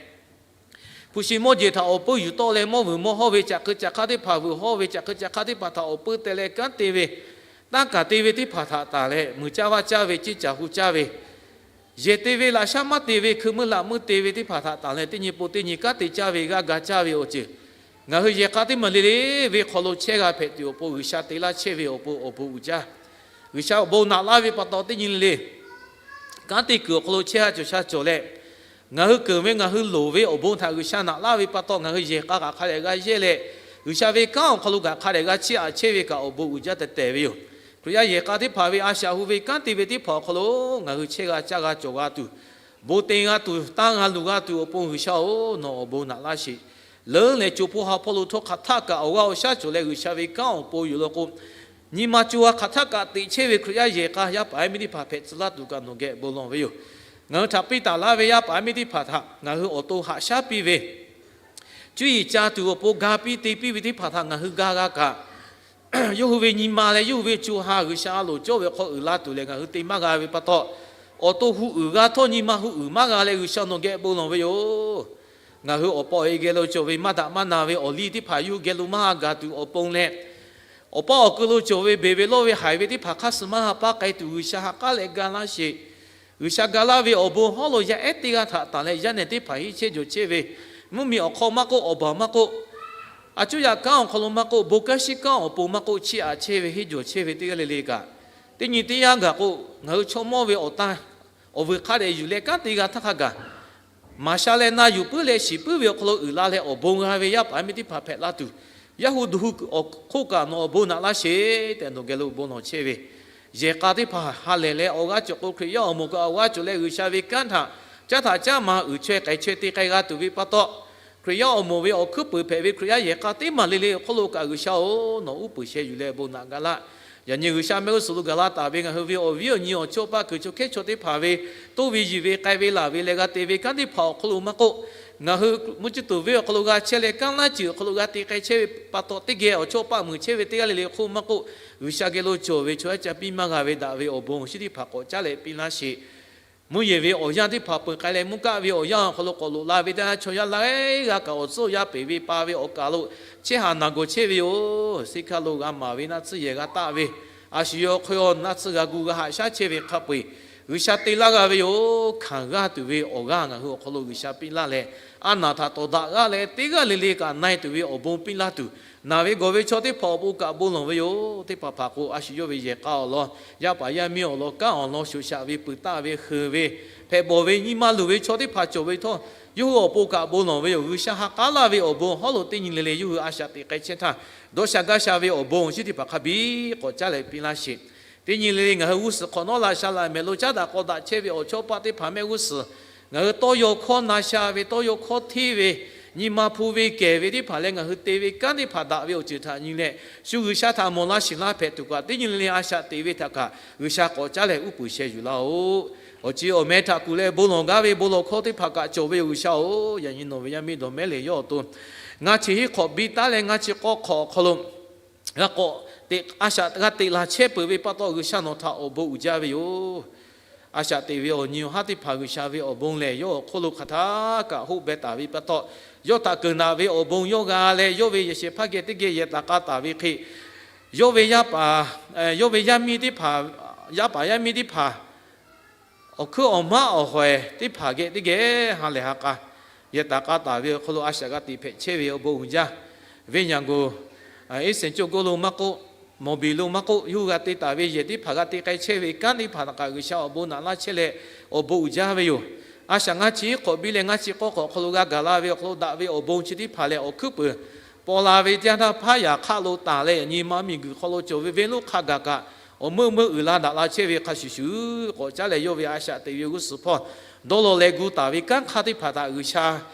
hpu shi mawˇ jeˬ htaꞈ awˬ peuˇ yuˬ tawˆ leh mawˇ vuiˬ mawˇ hawˇ ve, caꞈ hk'eu caꞈ hk'aˇ teˇ hpaˍ vuiˬ hawˇ ve, caꞈ hk'eu caꞈ hk'aˇ teˇ hpaˍ htaꞈ awˬ peuˇ teh leh kanˉ te ve, tanˇ kaˬ te ve teˇ hpaˍ htaꞈ tanˬ leh, muiˬ caˇ vaˇ caˇ ve, ceˇ caˬ hu caˇ ve, yehˬ te ve laꞈ shaˉ maˇ te ve, hkui meuˇ laꞈ meuˇ te ve teˇ hpaˍ htaꞈ tanˬ leh, teˇ nyi po teˇ nyi kanˉ te caˇ ve, g'aˇ ga caˇ ve awˬ ceuˬ, ngaˬ hui yehˬ k'a teˇ maˬ le le ve hk'aw lo chehˇ g'a hpehꞈ tuˬ awˬ pon G'uiˬsha te laˇ chehˇ ve awˬ pon awˬ bon uiˍ jaˇ. G'uiˬsha awˬ bon naꞈ laˇ ve pa taw teˇ nyi le le kanˉ te kuiˬ awˬ hk'aw lo chehˇ ha cawˬ sha cawˬ leh, ngaˬ hui keunˍ ve ngaˬ hui loˍ ve awˬ bon htaꞈ G'uiˬsha naꞈ laˇ ve pa taw, ngaˬ hui yehˬ k'a kaꞈ hk'a dehꞈ g'a yehˇ leh, G'uiˬsha ve kanˉ awˬ hk'aw lo kaꞈ hk'a dehꞈ g'a chiˇ aꞈ chehˇ ve kaꞈ awˬ bon uiˍ jaˇ tehꞈ tehˬ ve yoˬ. Hkriꞈ yaˇ yehˬ k'a teˇ hpaˍ ve a shaꞈ hu ve kanˉ te ve teˇ hpaˍ awˬ hk'aw lo ngaˬ hui chehˇ g'a caˇ g'a cawˬ g'a tuˬ, bon te g'a tuˬ, tanˇ g'a luˬ g'a tuˬ awˬ pon G'uiˬsha-oˬ, nawˬ awˬ bon naꞈ laˇ sheˍ. Leuˉ leh co hpoˇ ha hpawˇ lo htawˇ hk'aˬ htaˆ kaꞈ awˬ g'aˇ awˬ shaˉ cawˬ leh G'uiˬsha ve kanˉ awˬ pon yoˬ law k'o, nyi ma co ha hk'aˬ htaˆ kaꞈ teꞈ chehˇ ve Hkriꞈ yaˇ yehˬ k'a yaˇ paˍ yaˇ miˇ teˇ hpaˍ hpehꞈ tcuh laˇ tuˬ kaꞈ nawˬ geh bon lawˬ ve yoˬ. Ngaˬ hui htaꞈ piˇ taˍ laˇ ve yaˇ paˍ yaˇ miˇ teˇ hpaˍ htaꞈ ngaˬ hui awˬ to haꞈ shaˉ piˇ ve, cuˇ yiˍ ca tuˬ awˬ pon ga piˇ te piˇ ve teˇ hpaˍ htaꞈ ngaˬ hui ga g'a kaꞈ, yawˇ hui ve nyi ma leh yawˇ hui ve co ha G'uiˬsha a loˍ cawˇ ve hk'aw uiˍ la tuˬ lehˬ, ngaˬ hui te maˇ g'a ve pa taw, awˬ to hu uiˍ g'a htawˇ nyi ma hu uiˍ maˇ g'a leh G'uiˬsha nawˬ geh bon lawˬ ve yoˬ. Ngaˬ hui awˬ pa awˬ e geh lo cawˬ ve maˇ daꞈ maˇ na ve awˬ liˇ teˇ hpaˍ yawˇ hui geh lo maˇ g'a gaˬ tuˬ awˬ pon leh, awˬ pa awˬ kuiˬ lo cawˬ ve beˬ ve lawˇ ve haiˬ ve teˇ hpaˍ hk'aˇ suh maˇ ha paˇ k'ai tuˬ G'uiˬsha ha k'aˉ leh ga laˇ sheˍ. G'uiˬsha ga laˇ ve awˬ bon hawˉ lo yaˇ ehˉ teˇ g'aˇ htaꞈ tanˬ leh, yaˇ nehˬ teˇ hpaˍ hiˆ chehˇ jawˬ chehˇ ve, mvuhˇmiˬ awˬ hk'aw maˇ k'oˆ, awˬ baˬ maˇ k'oˆ, a cuˇ yaꞈ kanˉ awˬ hk'aw lo maˇ k'oˆ, bon kanˉ shiˉ kanˉ awˬ pon maˇ k'oˆ, chiˇ aꞈ chehˇ ve henˇ jawˬ chehˇ ve teˇ g'aˇ le le kaꞈ, teˇ nyi teˇ yanˇ gaˬ k'o, ngaˬ hui chaw mawˇ ve awˬ tanˇ awˬ vuiˬ hk'a dehꞈ yuˬ leh kanˉ te g'a htaˇ hk'a gaˬ, maˍ sha leh na yuˬ puiˉ leh shiˍ puiˉ ve awˬ hk'aw lo uiˍ la leh awˬ bon g'a ve yaˇ paˍ yaˇ miˇ teˇ hpaˍ hpehꞈ la tuˬ, yaˇ hu duˬ hu awˬ hk'oˆ kaꞈ nawˬ awˬ bon naꞈ laˇ sheˍ tehꞈ nawˬ geh lo bon lawˬ chehˇ ve, yehˬ k'a teˇ hpaˍ ha lehˬ leh awˬ g'aˇ cawˬ k'o, Hkriꞈ yaˇ awˬ moˍ kaꞈ awˬ g'aˇ cawˬ leh G'uiˬsha ve kanˉ htaꞈ caˉ htaꞈ caˉ ma uiˍ chaweh k'ai chaweh te k'ai g'a tuˬ ve pa taw, Hkriꞈ yaˇ awˬ moˍ ve awˬ hkuiˉ peuˍ hpehꞈ ve Hkriꞈ yaˇ yehˬ k'a teˇ maˬ le le awˬ hk'aw lo kaꞈ G'uiˬsha-oˬ, nawˬ uˉ peunˍ sheh yuˬ leh bon naꞈ ga laˇ. Yaꞈ nyi G'uiˬsha mehˆ g'uˇ suhˍ lo gaˬ la taˍ ve ngaˬ hui ve awˬ viˉ awˬ nyi awˬ chawˇ paˆ kuiˬ chaw hkehˉ chaw teˇ hpaˍ ve toˇ ve yiˬ ve k'ai ve laˬ ve leh g'a te ve kanˉ teˇ hpaˍ awˬ hk'aw lo maˇ k'oˆ, ngaˬ hui mvuhˇ ciˇ tuˬ venˇ awˬ hk'aw lo g'a chehˇ leh kanˉ laˇ ceuˬ awˬ hk'aw lo g'a te k'ai chehˇ ve pa taw, teˇ geh awˬ chawˇ paˆ muiˬ chehˇ ve teˇ g'aˇ le le hk'oˆ maˇ k'oˆ, G'uiˬsha geh lo cawˬ ve chaw yaˇ ca piˇ maˇ g'a ve daꞈ ve awˬ bon awˬ shinˉ teˇ hpaˍ k'awꞈ caˉ leh piˇ laˇ sheˍ. Mvuhˇ yeˬ ve awˬ yanˇ teˇ hpaˍ peuˬ k'ai leh, mvuhˇ kaˆ ve awˬ yanˇ awˬ hk'aw lo k'awꞈ loꞈ la ve teˇ yanˇ, chaw yaˇ laiˉ g'aˇ kaꞈ awˬ tcuhˉ awˬ yanˇ peˬ ve pa ve awˬ kaˬ lo chehˇ haˍ naˬ gawˬ chehˇ ve yoˬ. Seˇ hkaˇ lo g'a maˍ ve naˆ tsuhˇ yehˬ g'a taˆ ve, a shu yawˇ hk'aw naˆ tsuhˇ g'a gu g'a haꞈ shaˉ chehˇ ve hk'a peu-eˬ G'uiˬsha te laˇ g'a ve yoˬ. Hkanˍ g'aˇ tuˬ ve awˬ g'aˇ ngaˬ hui awˬ hk'aw lo G'uiˬsha piˇ laˇ leh, a naˬ htaꞈ tawˍ daꞈ g'aˇ leh teˇ g'aˇ le le kaꞈ na-e tuˬ ve awˬ bon piˇ laˇ tuˬ, naˬ ve gawˬ ve chaw teˇ hpaˍ awˬ pon kaꞈ bon lawˬ ve yoˬ. Teˇ hpaˍ hpaˍ k'o, a shu yawˇ ve yehˬ k'a awˬ lawn, yaˇ paˍ yaˇ miˇ awˬ lawn, kanˉ awˬ lawn shoꞈ shaꞈ ve, peuˬ taˆ ve, heuˬ ve, hpehꞈ bawˬ ve, nyi ma luˬ ve chaw teˇ hpaˍ cawˬ ve htawˇ, yawˇ hui awˬ pon kaꞈ bon lawˬ ve yoˬ. G'uiˬsha ha k'aˉ laˇ ve awˬ bon hawˉ lo teˇ nyi le le yawˇ hui a shaꞈ teꞈ k'ai chehˇ htaˇ, dawˇ sha gaˇ sha ve awˬ bon chi teˇ hpaˍ hk'a biˇ k'awꞈ caˉ leh piˇ laˇ sheˍ. Teˇ nyi le le ngaˬ hui g'uˇ suhˍ hk'awꞈ nawˉ la sha laꞈ mehˍ lo caˉ daꞈ k'aw daꞈ chehˇ ve awˬ chawˇ paˆ teˇ hpaˍ mehˆ g'uˇ suhˍ, ngaˬ hui tawˇ yaw hkawˇ na sha ve, tawˇ yaw hkawˇ hteˇ ve, nyi ma hpu ve kehˬ ve teˇ hpaˍ leh ngaˬ hui te ve kanˉ teˇ hpaˍ daꞈ ve awˬ ceuˬ htaꞈ nyi leh, shu G'uiˬsha htaꞈ mawˬ laˇ shiˍ laˇ hpehꞈ tuˬ kaꞈ, teˇ nyi le le a shaꞈ teꞈ ve htaꞈ kaꞈ G'uiˬsha k'awꞈ caˉ leh uˉ peunˍ sheh yuˬ laˇ-oˬ. Awˬ ceˬ awˬ meh htaꞈ kuˬ leh bon lawˬ gaˇ ve bon lawˬ hkawˇ teˇ hpaˍ kaꞈ cawˬ ve yoˬ. G'uiˬsha-oˬ, yaꞈ nyi nawˬ ve yaˇ miˇ dawˬ mehˉ le yawˇ awˬ to ngaˇ chi hiˉ hk'awꞈ biˇ taˉ leh ngaˇ chi k'awˇ hk'awꞈ awˬ hk'aw lo g'a k'awꞈ teꞈ, a shaꞈ g'a teꞈ laˬ chehˇ peuˬ ve pa taw, G'uiˬsha nawˬ htaꞈ awˬ bon uiˍ jaˇ ve yoˬ. A shaꞈ teꞈ ve awˬ nyi awˬ haˉ teˇ hpaˍ G'uiˬsha ve awˬ bon lehˬ, yawˇ awˬ hk'oˆ lo hk'aˬ htaˇ kaꞈ hoˆ beh taˍ ve pa taw, yawˇ htaꞈ keunˍ naꞈ ve awˬ bon yawˇ g'a leh, yawˇ ve yehˬ shehˍ hpaˇ geh teˇ geh yehˬ taˍ k'a taˍ ve hk'e, yawˇ ve yaˇ paˍ, yawˇ ve yaˇ miˇ teˇ hpaˍ, yaˇ paˍ yaˇ miˇ teˇ hpaˍ, awˬ hkuiˉ awˬ maˉ awˬ hawehˍ teˇ hpaˍ geh teˇ geh ha lehˬ ha k'a yehˬ taˍ k'a taˍ ve awˬ hk'aw lo a shaꞈ g'a teꞈ hpehꞈ chehˇ ve awˬ bon uiˍ jaˇ. Venˇ nyaꞈ goˬ, Iˉsaˍncoˇ goˆ lo maˇ k'oˆ, Mawˍbeˍ lo maˇ k'oˆ, yawˇ hui g'a te taˍ ve yehˬ teˇ hpaˍ g'a te k'ai chehˇ ve kanˉ teˇ hpaˍ htaꞈ kaꞈ G'uiˬsha awˬ bon naꞈ laˇ chehˇ leh awˬ bon uiˍ jaˇ ve yoˬ. A shaꞈ ngaˇ chi hk'awꞈ biˇ leh ngaˇ chi k'awˇ hk'awꞈ awˬ hk'aw lo g'a gaˬ la ve awˬ hk'aw lo daꞈ ve awˬ bon chi teˇ hpaˍ lehˬ, awˬ hkuiˉ puiˍ paw la ve teˇ yanˇ htaˇ, hpaˇ yaꞈ hk'aˆ lo taˍ leh yaꞈ nyi ma miˬguiˬ hk'aw lo cawˬ ve venˇ lonˉ hk'a gaˬ kaꞈ awˬ meuˇ meuˇ uiˍ la daꞈ la chehˇ ve hk'a shuˍ shuˍ, k'awꞈ caˉ leh yawˇ ve a shaꞈ teꞈ ve g'uˇ suhˍ hpawˇ dawˇ law leh gu taˍ ve kanˉ hk'aˇ teˇ hpaˍ htaꞈ G'uiˬsha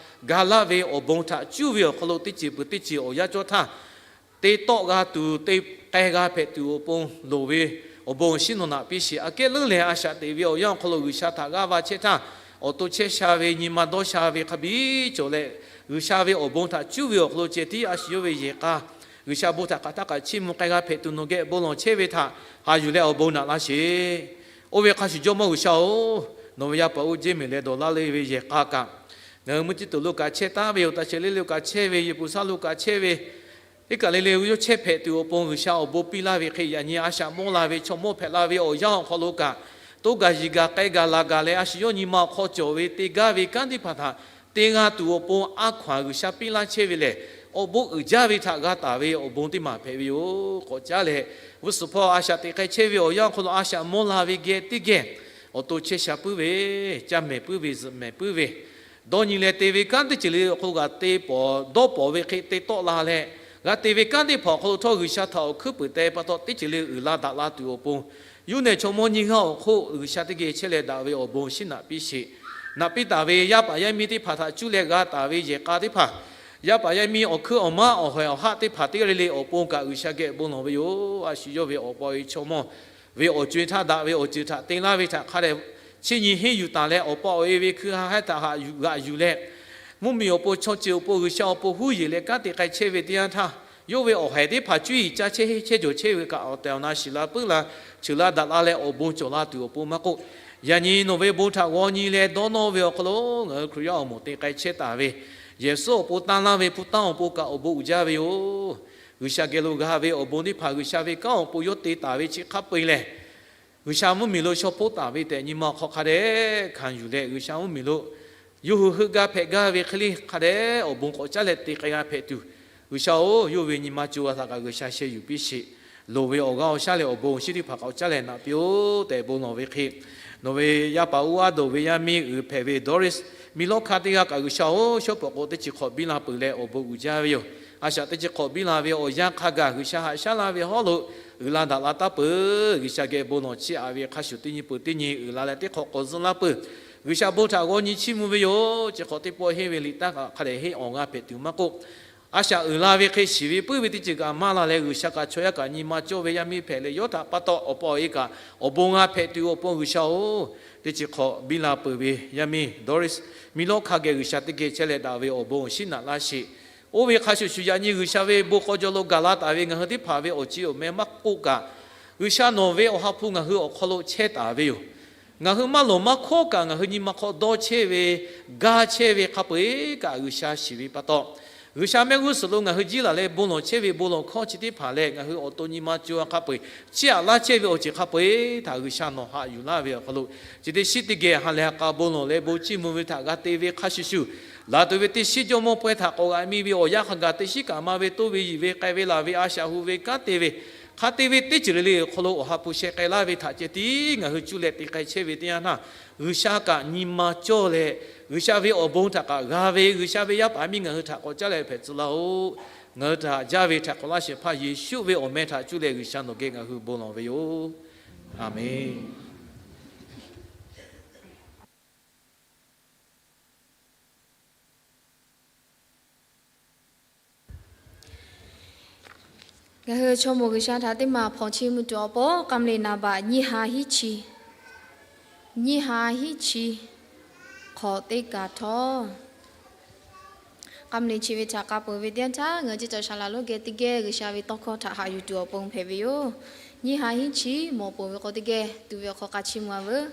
ga laˇ ve awˬ bon htaꞈ cuˇ ve awˬ hk'aw lo teˇ ceuˬ peuˬ teˇ ceuˬ awˬ yanˇ cawˇ htaˇ, te tawˆ g'a tuˬ, te k'ai g'a hpehꞈ tuˬ awˬ pon loˍ ve awˬ bon awˬ shinˉ nawˬ naꞈ piˇ sheˍ. Aꞈ kehˉ leuˉ leh a shaꞈ teꞈ ve awˬ yanˇ awˬ hk'aw lo G'uiˬsha htaꞈ g'aˇ va chehˇ htaˇ, awˬ to chehˇ sha ve nyi ma dawˇ sha ve hk'a biˇ cawˬ leh, G'uiˬsha ve awˬ bon htaꞈ cuˇ ve awˬ hk'aw lo ceh tiˉ a shu yawˇ ve yehˬ k'a G'uiˬsha bon htaꞈ hk'aˬ htaˇ kaꞈ chiˇ mvuh k'ai g'a hpehꞈ tuˬ nawˬ geh bon lawˬ chehˇ ve htaꞈ haꞈ yuˬ leh awˬ bon naꞈ laˇ sheˍ. Oˇ ve hk'a shuˍ, Jawˇmawˇ G'uiˬsha-oˬ, nawˬ ve yaˇ paˍ oˇ Jawˇmawˇ Yeˍsuˆ leh dawˬ laˇ le ve yehˬ k'a kaꞈ, ngaˬ hui mvuhˇ ciˇ tuˬ lo kaꞈ chehˇ taˉ ve yoˬ. Taꞈ shehˍ le le kaꞈ chehˇ ve, Yeˍpuˍsaˇluꞈ kaꞈ chehˇ ve, iˉ kaˍ le le yawˇ chehˇ hpehꞈ tuˬ awˬ pon G'uiˬsha awˬ bon piˇ laˇ ve hk'e, yaꞈ nyi a shaꞈ mawˇ la ve chaw mawˇ hpehꞈ la ve awˬ yanˇ awˬ hk'aw lo kaꞈ, toˇ gaˬ yiˍ gaˬ k'ai gaˬ laˬ gaˬ leh a shu yawˇ nyi ma awˬ hk'aw cawˬ ve te gaˇ ve kanˉ teˇ hpaˍ htaꞈ te g'a tuˬ awˬ pon a hkaw-anˬ G'uiˬsha piˇ laˇ chehˇ ve lehˬ, awˬ bon uiˍ jaˇ ve htaꞈ g'a taˍ ve awˬ bon teˇ maˬ hpehꞈ ve yoˬ. K'awꞈ caˉ leh, g'uˇ suhˍ hpawˇ a shaꞈ teꞈ k'ai chehˇ ve awˬ yanˇ awˬ hk'aw lo a shaꞈ mawˇ la ve geh teˇ geh awˬ to chehˇ sha puiˉ ve, caˇ mehˍ puiˉ ve, zuhꞈ mehˍ puiˉ ve, dawˇ nyi leh te ve kanˉ teˇ ceuˬ le awˬ hk'aw lo g'a te pawˍ dawˇ pawˍ ve hk'e te tawˆ la leh, g'a te ve kanˉ teˇ hpaˍ awˬ hk'aw lo htawˇ G'uiˬsha htaꞈ awˬ hkuiˉ puiˍ te pa taw teˇ ceuˬ le uiˍ la daꞈ la tuˬ awˬ pon, yawˇ nehˬ chaw mawˇ nyiˇ g'aˇ awˬ hk'oˆ G'uiˬsha teˇ geh chehˇ leh daꞈ ve awˬ bon shinˉ naꞈ piˇ sheˍ. Naꞈ piˇ taˍ ve yaˇ paˍ yaˇ miˇ teˇ hpaˍ htaꞈ cuˇ leh g'a taˍ ve yehˬ k'a teˇ hpaˍ, yaˇ paˍ yaˇ miˇ awˬ hkuiˉ awˬ maˉ awˬ hawehˍ awˬ haˆ teˇ hpaˍ teˇ g'aˇ le le awˬ pon kaꞈ G'uiˬsha geh bon lawˬ ve yoˬ. A shu yawˇ ve awˬ pa awˬ e chaw mawˇ ve awˬ co-e htaˇ daꞈ ve awˬ ceuˬ htaꞈ te laˇ ve htaꞈ hk'a dehꞈ chiˇ nyi henˇ yuˬ taˍ leh, awˬ pa awˬ e ve hkui ha haˉ htaꞈ haꞈ yuˬ g'aꞈ yuˬ leh, mvuhˇmiˬ awˬ pon chaw ceuˬ awˬ pon G'uiˬsha awˬ pon huˉ yeˬ leh kanˉ te k'ai chehˇ ve teˇ yanˇ htaˇ, yawˇ ve awˬ haiˬ teˇ hpaˍ cuˇ yiˍ caˇ chehˇ henˇ chehˇ jawˬ chehˇ ve kaꞈ awˬ tehˬ awˬ na shiˍ la puiˉ la, cheuˬ la daꞈ la leh awˬ bon cawˬ la tuˬ awˬ pon maˇ k'oˆ, yaꞈ nyi nawˬ ve bon htaꞈ g'aw nyi leh dawˇ nawˇ ve awˬ hk'aw lo ngaˬ hui Hkriꞈ yaˇ awˬ moˍ te k'ai chehˇ taˍ ve, Yeˍsuˆ awˬ pon tanˇ laˇ ve hpu tanˇ awˬ pon kaꞈ awˬ bon uiˍ jaˇ ve yoˬ. G'uiˬsha geh lo g'a ve awˬ bon teˇ hpaˍ G'uiˬsha ve kanˉ awˬ pon yawˇ te taˍ ve chi hk'a peu-eˬ lehˬ, G'uiˬsha mvuhˇmiˬ lo shaw hpoˆ taˍ ve tehꞈ nyi ma awˬ hk'aw hk'a dehꞈ hkanˍ yuˬ leh, G'uiˬsha mvuhˇmiˬ lo yawˇ hui heuˆ gaˇ hpehꞈ gaˇ ve hk'e le hk'a dehꞈ awˬ bon k'awꞈ caˉ leh te k'ai g'a hpehꞈ tuˬ, G'uiˬsha-oˬ, yawˇ ve nyi ma co g'a htaꞈ kaꞈ G'uiˬsha sheh yuˬ piˇ sheˍ. Loˍ ve awˬ g'aˇ awˬ shaˉ leh awˬ bon awˬ shinˉ teˇ hpaˍ k'awꞈ caˉ leh naꞈ piˇ-oˆ tehꞈ bon lawˬ ve hk'e, nawˬ ve yaˇ paˍ oˇ aˉ dawˬ ve yaˇ miˇ uiˍ hpehꞈ ve Doris Milawˇhkaˇ teˇ g'aˇ kaꞈ G'uiˬsha-oˬ, shaw pawˍ k'o teˇ chi hk'awꞈ biˇ la peuˬ leh awˬ bon uiˍ jaˇ ve yoˬ. A shaꞈ teˇ chi hk'awꞈ biˇ la ve awˬ yanˇ hk'a gaˬ G'uiˬsha haꞈ shaˉ laˇ ve hawˉ lo uiˍ la daꞈ la taˉ peuˬ. G'uiˬsha geh bon lawˬ chiˇ aꞈ ve hk'a shuˍ teˇ nyi peuˬ teˇ nyi uiˍ la leh teˇ hk'awꞈ k'awꞈ zuhˆ laˇ peuˬ. G'uiˬsha bon htaꞈ g'aw nyi chiˇ mvuh ve yoˬ. Chi hk'awꞈ teˇ pawˆ henˇ ve liꞈ taˇ kaꞈ hk'a dehꞈ henˇ awˬ g'a hpehꞈ tuˬ maˇ k'oˆ, a shaꞈ uiˍ la ve hk'e shiˍ ve puiˉ ve teˇ ceuˬ kaꞈ maˇ la leh, G'uiˬsha kaꞈ chaw yaˇ kaꞈ nyi ma cawˇ ve yaˇ miˇ hpehꞈ leh, yawˇ htaꞈ pa taw awˬ pa awˬ e kaꞈ awˬ bon g'a hpehꞈ tuˬ awˬ pon G'uiˬsha-oˬ, teˇ chi hk'awꞈ biˇ la peuˬ ve yaˇ miˇ Doris Milawˇhkaˇ geh G'uiˬsha teˇ geh chehˇ leh daꞈ ve awˬ bon awˬ shinˉ naꞈ laˇ sheˍ. Oˇ ve hk'a shuˍ shuˍ, yaꞈ nyi G'uiˬsha ve bon k'aw jaw lo gaˬ la taˍ ve ngaˬ hui teˇ hpaˍ ve awˬ ci awˬ meh maˇ k'oˆ kaꞈ, G'uiˬsha nawˬ ve Awˬ ha hpu ngaˬ hui awˬ hk'aw lo chehˇ taˍ ve yoˬ. Ngaˬ hui maˇ lawˬ maˇ hkawˉ kaꞈ, ngaˬ hui nyi ma hk'aw dawˇ chehˇ ve, gaˇ chehˇ ve hk'a peu-eˬ kaꞈ G'uiˬsha shiˍ ve pa taw, G'uiˬsha mehˆ g'uˇ suhˍ lo ngaˬ hui jiˇ laˬ leh bon lawˬ chehˇ ve bon lawˬ hkawˇ chi teˇ hpaˍ leh ngaˬ hui awˬ to nyi ma co a hk'a peu-eˬ chiˇ aꞈ laˇ chehˇ ve awˬ ceuˬ hk'a peu-eˬ htaꞈ G'uiˬsha nawˬ haꞈ yuˬ laˇ ve awˬ hk'aw lo, chi teˇ shiˉ teˇ geh ha lehˬ ha k'a bon lawˬ leh bon chiˇ mvuh ve htaꞈ g'a te ve hk'a shuˍ shuˍ, laˬ tuˬ ve teˇ shiˉ jawˇmawˇ pawehˇ htaꞈ k'awꞈ g'aꞈ mi ve awˬ yanˇ hk'a gaˬ teˇ shiˉ kaꞈ ma ve toˇ ve yiˬ ve k'ai ve laˬ ve a shaꞈ hu ve kanˉ te ve, hk'a te ve teˇ ceuˬ le le awˬ hk'aw lo awˬ ha hpu sheh k'ai laˇ ve htaꞈ ceh tiˉ ngaˬ hui cuˇ leh te k'ai chehˇ ve teˇ yanˇ htaˇ, G'uiˬsha kaꞈ nyi ma cawˇ leh, G'uiˬsha ve awˬ bon htaꞈ kaꞈ g'a ve, G'uiˬsha ve yaˇ paˍ miˇ ngaˬ hui htaꞈ k'awꞈ caˉ leh hpehꞈ tcuh laˇ-oˆ. Ngaˬ hui htaꞈ jaˇ ve htaꞈ k'awꞈ laˇ shehˍ hpaˇ Yeˍsuˆ ve awˬ meh htaꞈ cuˇ leh G'uiˬsha nawˬ geh ngaˬ hui bon lawˬ ve yoˬ. Aˍmenˍ. Ngaˬ hui chaw moˍ G'uiˬsha htaꞈ teˇ maˬ hpawnˬ chi mvuh tuˬ awˬ pon, k'a mle naˍ baꞈ nyiˇ ha hiˉ chi, nyiˇ ha hiˉ chi hk'awꞈ teˇ kaꞈ htawˇ, k'a mle chi ve htaꞈ k'a peuˬ ve teˇ yanˇ htaˇ, ngaˬ hui ceˇ cawˬ shaˍ laꞈ lonˉ geh teˇ geh G'uiˬsha ve tawˇ hkawˇ htaꞈ haꞈ yuˬ tuˬ awˬ pon hpehꞈ ve yoˬ. Nyiˇ ha hiˉ chi mawˬ peuˬ ve k'o teˇ geh tuˬ ve awˬ hk'aw k'a chi mvuh a veuˬ.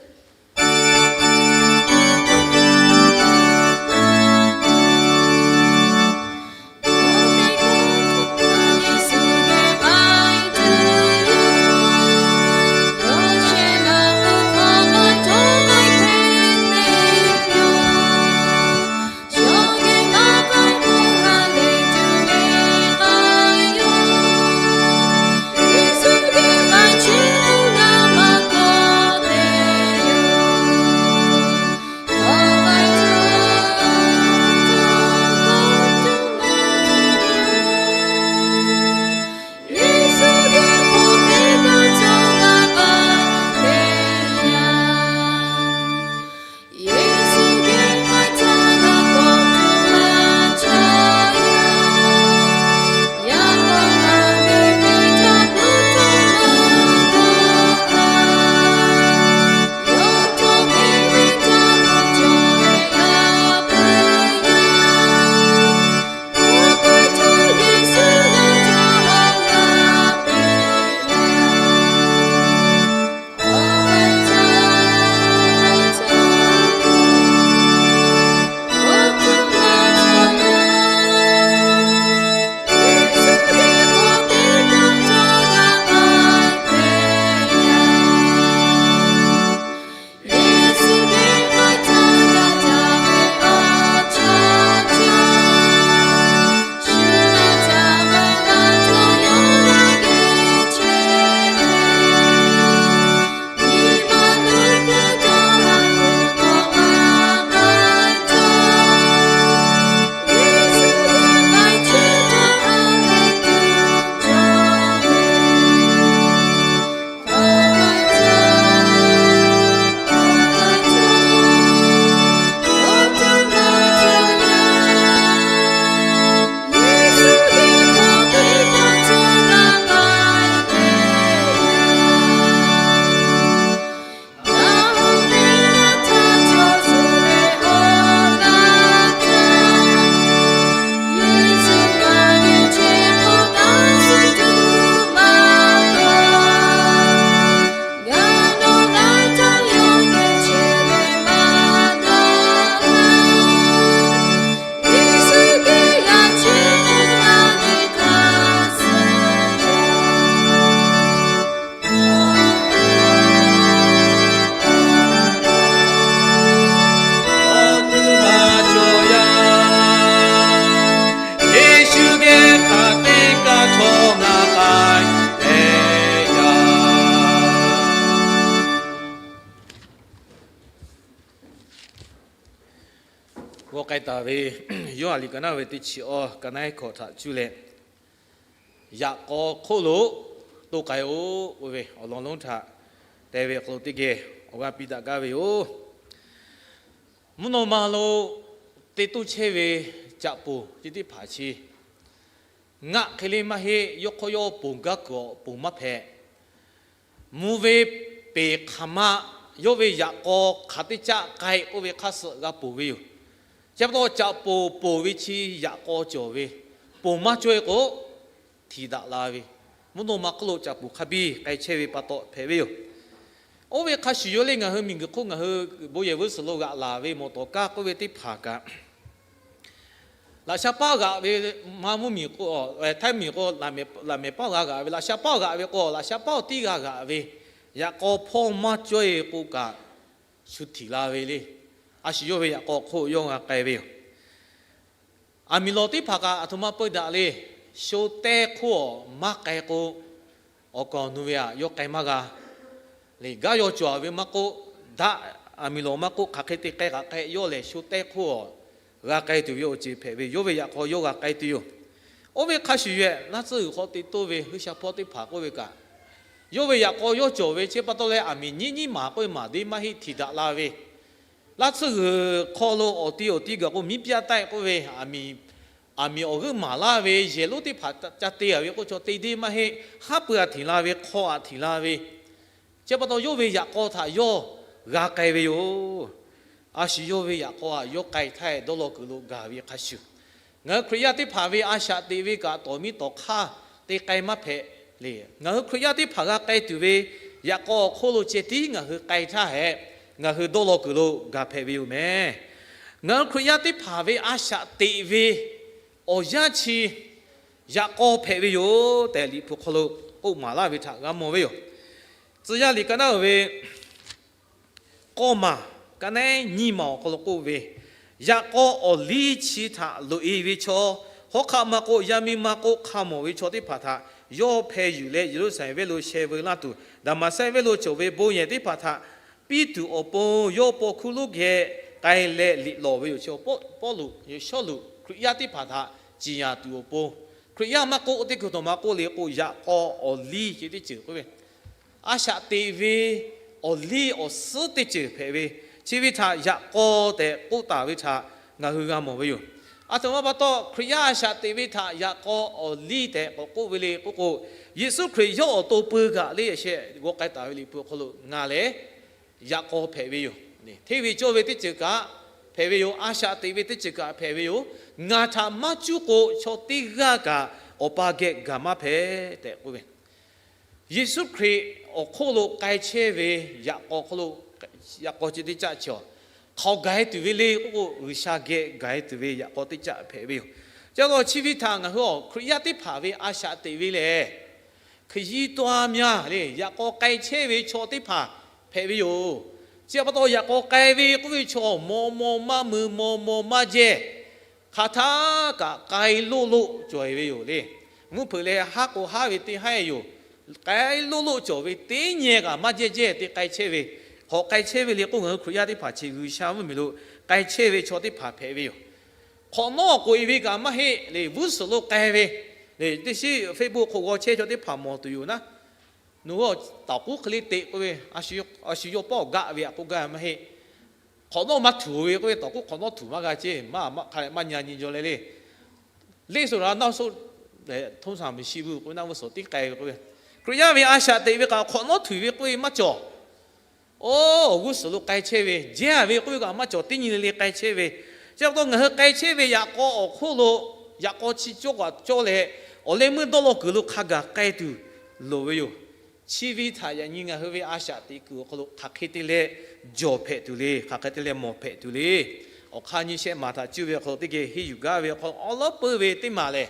G'aw k'ai taˍ ve Yoˇhanˬ liꞈ ka naˉ ve teˇ chi awˇ ka naˉ hkawꞈ htaꞈ cuˇ leh, Yaꞈ k'aw hk'oˆ lo toˇ k'ai-oˬ k'oˆ ve awˬ lawn lonˉ htaꞈ te ve awˬ hk'aw lo teˇ geh awˬ g'aˇ piˇ daꞈ gaˇ ve yoˬ. Mvuhˇ naw ma lo te toˇ chehˇ ve caꞈ poˍ chi teˇ hpaˍ chi ngaˆ hk'e le maˇ heˆ, yawˇ hk'awˇ yawˇ ponˬ gaˇ kuiˬ awˬ ponˬ maˇ hpehꞈ. Mvuh ve peˍ hk'aˬ ma yawˇ ve yaꞈ k'aw hk'aˬ teˇ caˆ k'ai k'oˆ ve hk'aˇ suh g'a ponˬ ve yoˬ. Chi pa taw caꞈ poˍ ponˬ ve chi yaꞈ k'aw cawˬ ve, ponˬ maˇ cawˇ-e k'o, htiꞈ daꞈ la ve, mvuhˇ naw ma hk'oˆ lo caꞈ poˍ hk'a biˇ k'ai chehˇ ve pa taw hpehꞈ ve yoˬ. Oˇ ve hk'a shuˍ yawˇ le ngaˬ hui miˬguiˬ hk'oˆ ngaˬ hui bon yehˬ g'uˇ suhˍ lo g'aꞈ laˬ ve mawˬ tawˍ kaˇ k'oˆ ve teˇ hpaˍ kaꞈ, Laꞈ sha paˉ g'aꞈ ve, Manˇ mvuhˇ miˬ k'o, Htaiˇ miˬ k'o, laꞈ mehˍ paˉ g'a g'aꞈ ve, laꞈ sha paˉ g'aꞈ ve k'o, laꞈ sha paˉ tiˉ g'a g'aꞈ ve, yaꞈ k'aw hpawˇ maˇ cawˇ-e k'o kaꞈ, shu htiꞈ la ve le. A shu yawˇ ve yaꞈ k'aw hk'oˆ yawˇ g'a k'ai ve yoˬ. Aˬ miˍ lawˬ teˇ hpaˍ kaꞈ aˬ htoꞈ ma peu daꞈ le. Sho tehˇ hk'oˆ awˬ maˇ k'ai k'o, awˬ kaˍ awˬ nu ve htaꞈ yawˇ k'ai maˇ g'a le. Gaˇ yaw cawˬ ve maˇ k'oˆ, daꞈ, aˬ miˍ lawˬ maˇ k'oˆ, hk'aˬ hk'e te k'ai kaꞈ k'ai, yawˇ lehˬ sho tehˇ hk'oˆ awˬ g'a k'ai tuˬ ve awˬ ceuˬ hpehꞈ ve, yawˇ ve yaꞈ k'aw yawˇ g'a k'ai tuˬ yoˬ. Oˇ ve hk'a shuˍ yoˬ, naˆ tcuhˇ g'uiˬ hk'aw te toˇ ve G'uiˬsha hpawˇ teˇ hpaˍ k'oˆ ve kaꞈ, yawˇ ve yaꞈ k'aw yawˇ cawˬ ve chi pa taw leh, aˬ miˍ nyiˉ nyiˉ maˍ k'oˆ ve maˍ deˇ maˇ heˆ, htiꞈ daꞈ la ve, naˆ tsuhˇ g'uiˬ hk'aw lo awˬ ti awˬ ti gaˬ k'o, miˉ pyaˆ taˆ k'oˆ ve, aˬ miˍ awˬ g'euˆ maˍ laˇ ve yehˬ lonˉ teˇ hpaˍ ca te-a ve k'oˆ chaw te deˇ maˇ heˆ, haˉ pui-a htiꞈ la ve, hk'aw-a htiꞈ la ve, chi pa taw yawˇ ve yaꞈ k'aw htaꞈ yawˇ g'a k'ai ve yoˬ. A shu yawˇ ve yaꞈ k'aw htaꞈ yawˇ k'ai htaˇ, dawˇ law kuiˬ lo gaˬ ve hk'a shuˍ, ngaˬ hui Hkriꞈ yaˇ teˇ hpaˍ ve a shaꞈ teꞈ ve kaꞈ, tawˍ miˇ tawˍ hk'aˇ te k'ai maˇ hpehꞈ le. Ngaˬ hui Hkriꞈ yaˇ teˇ hpaˍ g'a k'ai tuˬ ve yaꞈ k'aw awˬ hk'oˆ lo ceh tiˉ ngaˬ hui k'ai htaˇ hehꞈ, ngaˬ hui dawˇ law kuiˬ lo gaˬ hpehꞈ ve yoˬ meh. Ngaˬ hui Hkriꞈ yaˇ teˇ hpaˍ ve a shaꞈ teꞈ ve awˬ yanˇ chi yaꞈ k'aw hpehꞈ ve yoˬ tehꞈ, Liꞈ hpu hk'aw lo k'oˆ maˍ laˇ ve htaꞈ g'a mawˬ ve yoˬ. Tcuh yaˇ liꞈ ka naˉ uiˍ ve k'awˇ maˬ, ka naˉ nyiˇ maˬ awˬ hk'aw lo k'oˆ ve, yaꞈ k'aw awˬ liˇ chi htaꞈ loꞈ-e ve chaw, hawˉ hk'aˆ maˇ k'oˆ, yaˇ miˇ maˇ k'oˆ, hk'a mawˬ ve chaw teˇ hpaˍ htaꞈ yawˇ hpeh yuˬ leh, Yeˍruˆsaˍlehnˍ venˇ lo sheh veu laˇ tuˬ, Daˍmaˍsehˇ venˇ lo cawˬ ve bon yehˬ teˇ hpaˍ htaꞈ piˇ tuˬ awˬ pon, yawˇ paw hkuˇ lonˉ geh k'ai leh liꞈ lawˬ ve yoˬ. Chi Pawˇluꞈ, Sawˉluꞈ Hkriꞈ yaˇ teˇ hpaˍ htaꞈ ciˍ yanˍ tuˬ awˬ pon, Hkriꞈ yaˇ maˇ k'oˆ, teˇ kuiˬ htaꞈ maˇ k'oˆ le k'o, yaꞈ k'aw awˬ liˇ ceh teˇ ceuˬ k'oˆ ve, a shaꞈ teꞈ ve awˬ liˇ awˬ suhˉ teˇ ceuˬ hpehꞈ ve, chi ve htaꞈ yaꞈ k'aw tehꞈ k'oˆ taˍ ve htaꞈ ngaˬ hui g'a mawˬ ve yoˬ. Aˬ htoꞈ ma pa taw Hkriꞈ yaˇ a shaꞈ teꞈ ve htaꞈ yaꞈ k'aw awˬ liˇ tehꞈ k'awꞈ k'oˆ ve le k'oˆ k'o, Yeˍsuˆ Hkriꞈ yawˇ awˬ to peu kaꞈ le, shehˍ g'aw k'ai taˍ ve Liꞈ hpu awˬ hk'aw lo ngaˬ lehˬ yaꞈ k'aw hpehꞈ ve yoˬ. Hteˇ ve cawˇ ve teˇ ceuˬ kaꞈ hpehꞈ ve yoˬ. A shaꞈ teꞈ ve teˇ ceuˬ kaꞈ hpehꞈ ve yoˬ. Ngaˬ htaꞈ maˇ cuˇ k'o, chaw teˇ g'aˇ kaꞈ Awˬ pa geh gaˬ maˇ hpehꞈ tehꞈ k'oˆ ve, Yeˍsuˆ Hkriꞈ awˬ hk'oˆ lo k'ai chehˇ ve yaꞈ k'aw hk'oˆ lo, yaꞈ k'aw chi teˇ caˆ chi awˬ hk'aw gaˬ-e tuˬ ve le k'oˆ k'o, G'uiˬsha geh gaˬ-e tuˬ ve yaꞈ k'aw teˇ caˆ hpehꞈ ve yoˬ. Chi pa taw chi ve htaꞈ ngaˬ hui awˬ Hkriꞈ yaˇ teˇ hpaˍ ve a shaꞈ teꞈ ve lehˬ, hk'e yiˇ tawˇ a myaˇ le yaꞈ k'aw k'ai chehˇ ve chaw teˇ hpaˍ hpehꞈ ve yoˬ. Chi pa taw yaꞈ k'aw k'ai ve k'oˆ ve chaw maw maw maˇ mui, maw maw maˇ jehˇ, hk'aˬ htaˇ kaꞈ k'ai loˆ loˆ cawˬ-e ve yoˬ le. Mvuhˇ hpeuꞈ leh haˉ k'o haˉ ve teˇ haˉ-e yoˬ. K'ai loˆ loˆ cawˬ ve teˇ nyi kaꞈ maˇ jehˇ jehˇ te k'ai chehˇ ve, hk'awꞈ k'ai chehˇ ve le k'oˆ, ngaˬ hui Hkriꞈ yaˇ teˇ hpaˍ chi G'uiˬsha mvuhˇmiˬ lo k'ai chehˇ ve chaw teˇ hpaˍ hpehꞈ ve yoˬ. Hk'awꞈ nawˉ k'oꞈ-e ve kaꞈ maˇ heˆ le, g'uˇ suhˍ lo k'ai ve le. Teˇ shiˉ Facebook hk'oˆ g'aw chehˇ chaw teˇ hpaˍ mawˬ tuˬ yoˬ naˉ, nawˬ hui taoˍ k'uˉ hk'e le teꞈ k'oˆ ve, a shu yawˇ paˆ awˬ gaˆ ve aꞈ k'oˆ gaˇ maˇ heˆ. Hk'awꞈ nawˉ maˇ htuꞈ ve k'oˆ ve, taoˍ k'uˉ hk'awꞈ nawˉ htuꞈ maˇ g'a ceˇ, maˇ maˇ hk'a leh maˇ nyi nyi jaw leh le. Leˇ suh ra naˇ suh, htoˇ saˍ miˬ shi vuiˬ k'oˆ ve naˇ vuiˬ suhˍ tiˉ k'ai ve k'oˆ ve, Hkriꞈ yaˇ ve a shaꞈ teꞈ ve kaꞈ hk'awꞈ nawˉ htuꞈ ve k'oˆ ve maˇ cawˬ. Oˇ, awˬ g'uˇ suhˍ lo k'ai chehˇ ve, jehˇ ve k'oˆ ve kaꞈ maˇ cawˬ, teˇ nyi le le k'ai chehˇ ve. Chi pa taw ngaˬ hui k'ai chehˇ ve yaꞈ k'aw awˬ hk'oˆ lo, yaꞈ k'aw chi cawˇ kaꞈ cawˇ leh, awˬ leh meuˇ dawˇ law kuiˬ lo hk'a gaˬ k'ai tuˬ loˍ ve yoˬ. Chi ve htaꞈ yaꞈ nyi ngaˬ hui ve a shaꞈ teꞈ kuiˬ awˬ hk'aw lo hk'aˬ hk'e te leh jawˬ hpehꞈ tuˬ le, hk'aˬ hk'e te leh mawˬ hpehꞈ tuˬ le. Awˬ hk'aˇ nyiˇ shehˆ maˍ htaꞈ cuˇ ve awˬ hk'aw lo teˇ geh henˇ yuˬ gaˇ ve awˬ hk'aw lo awˉ lawˉ peuˇ ve teˇ maˬ lehˬ,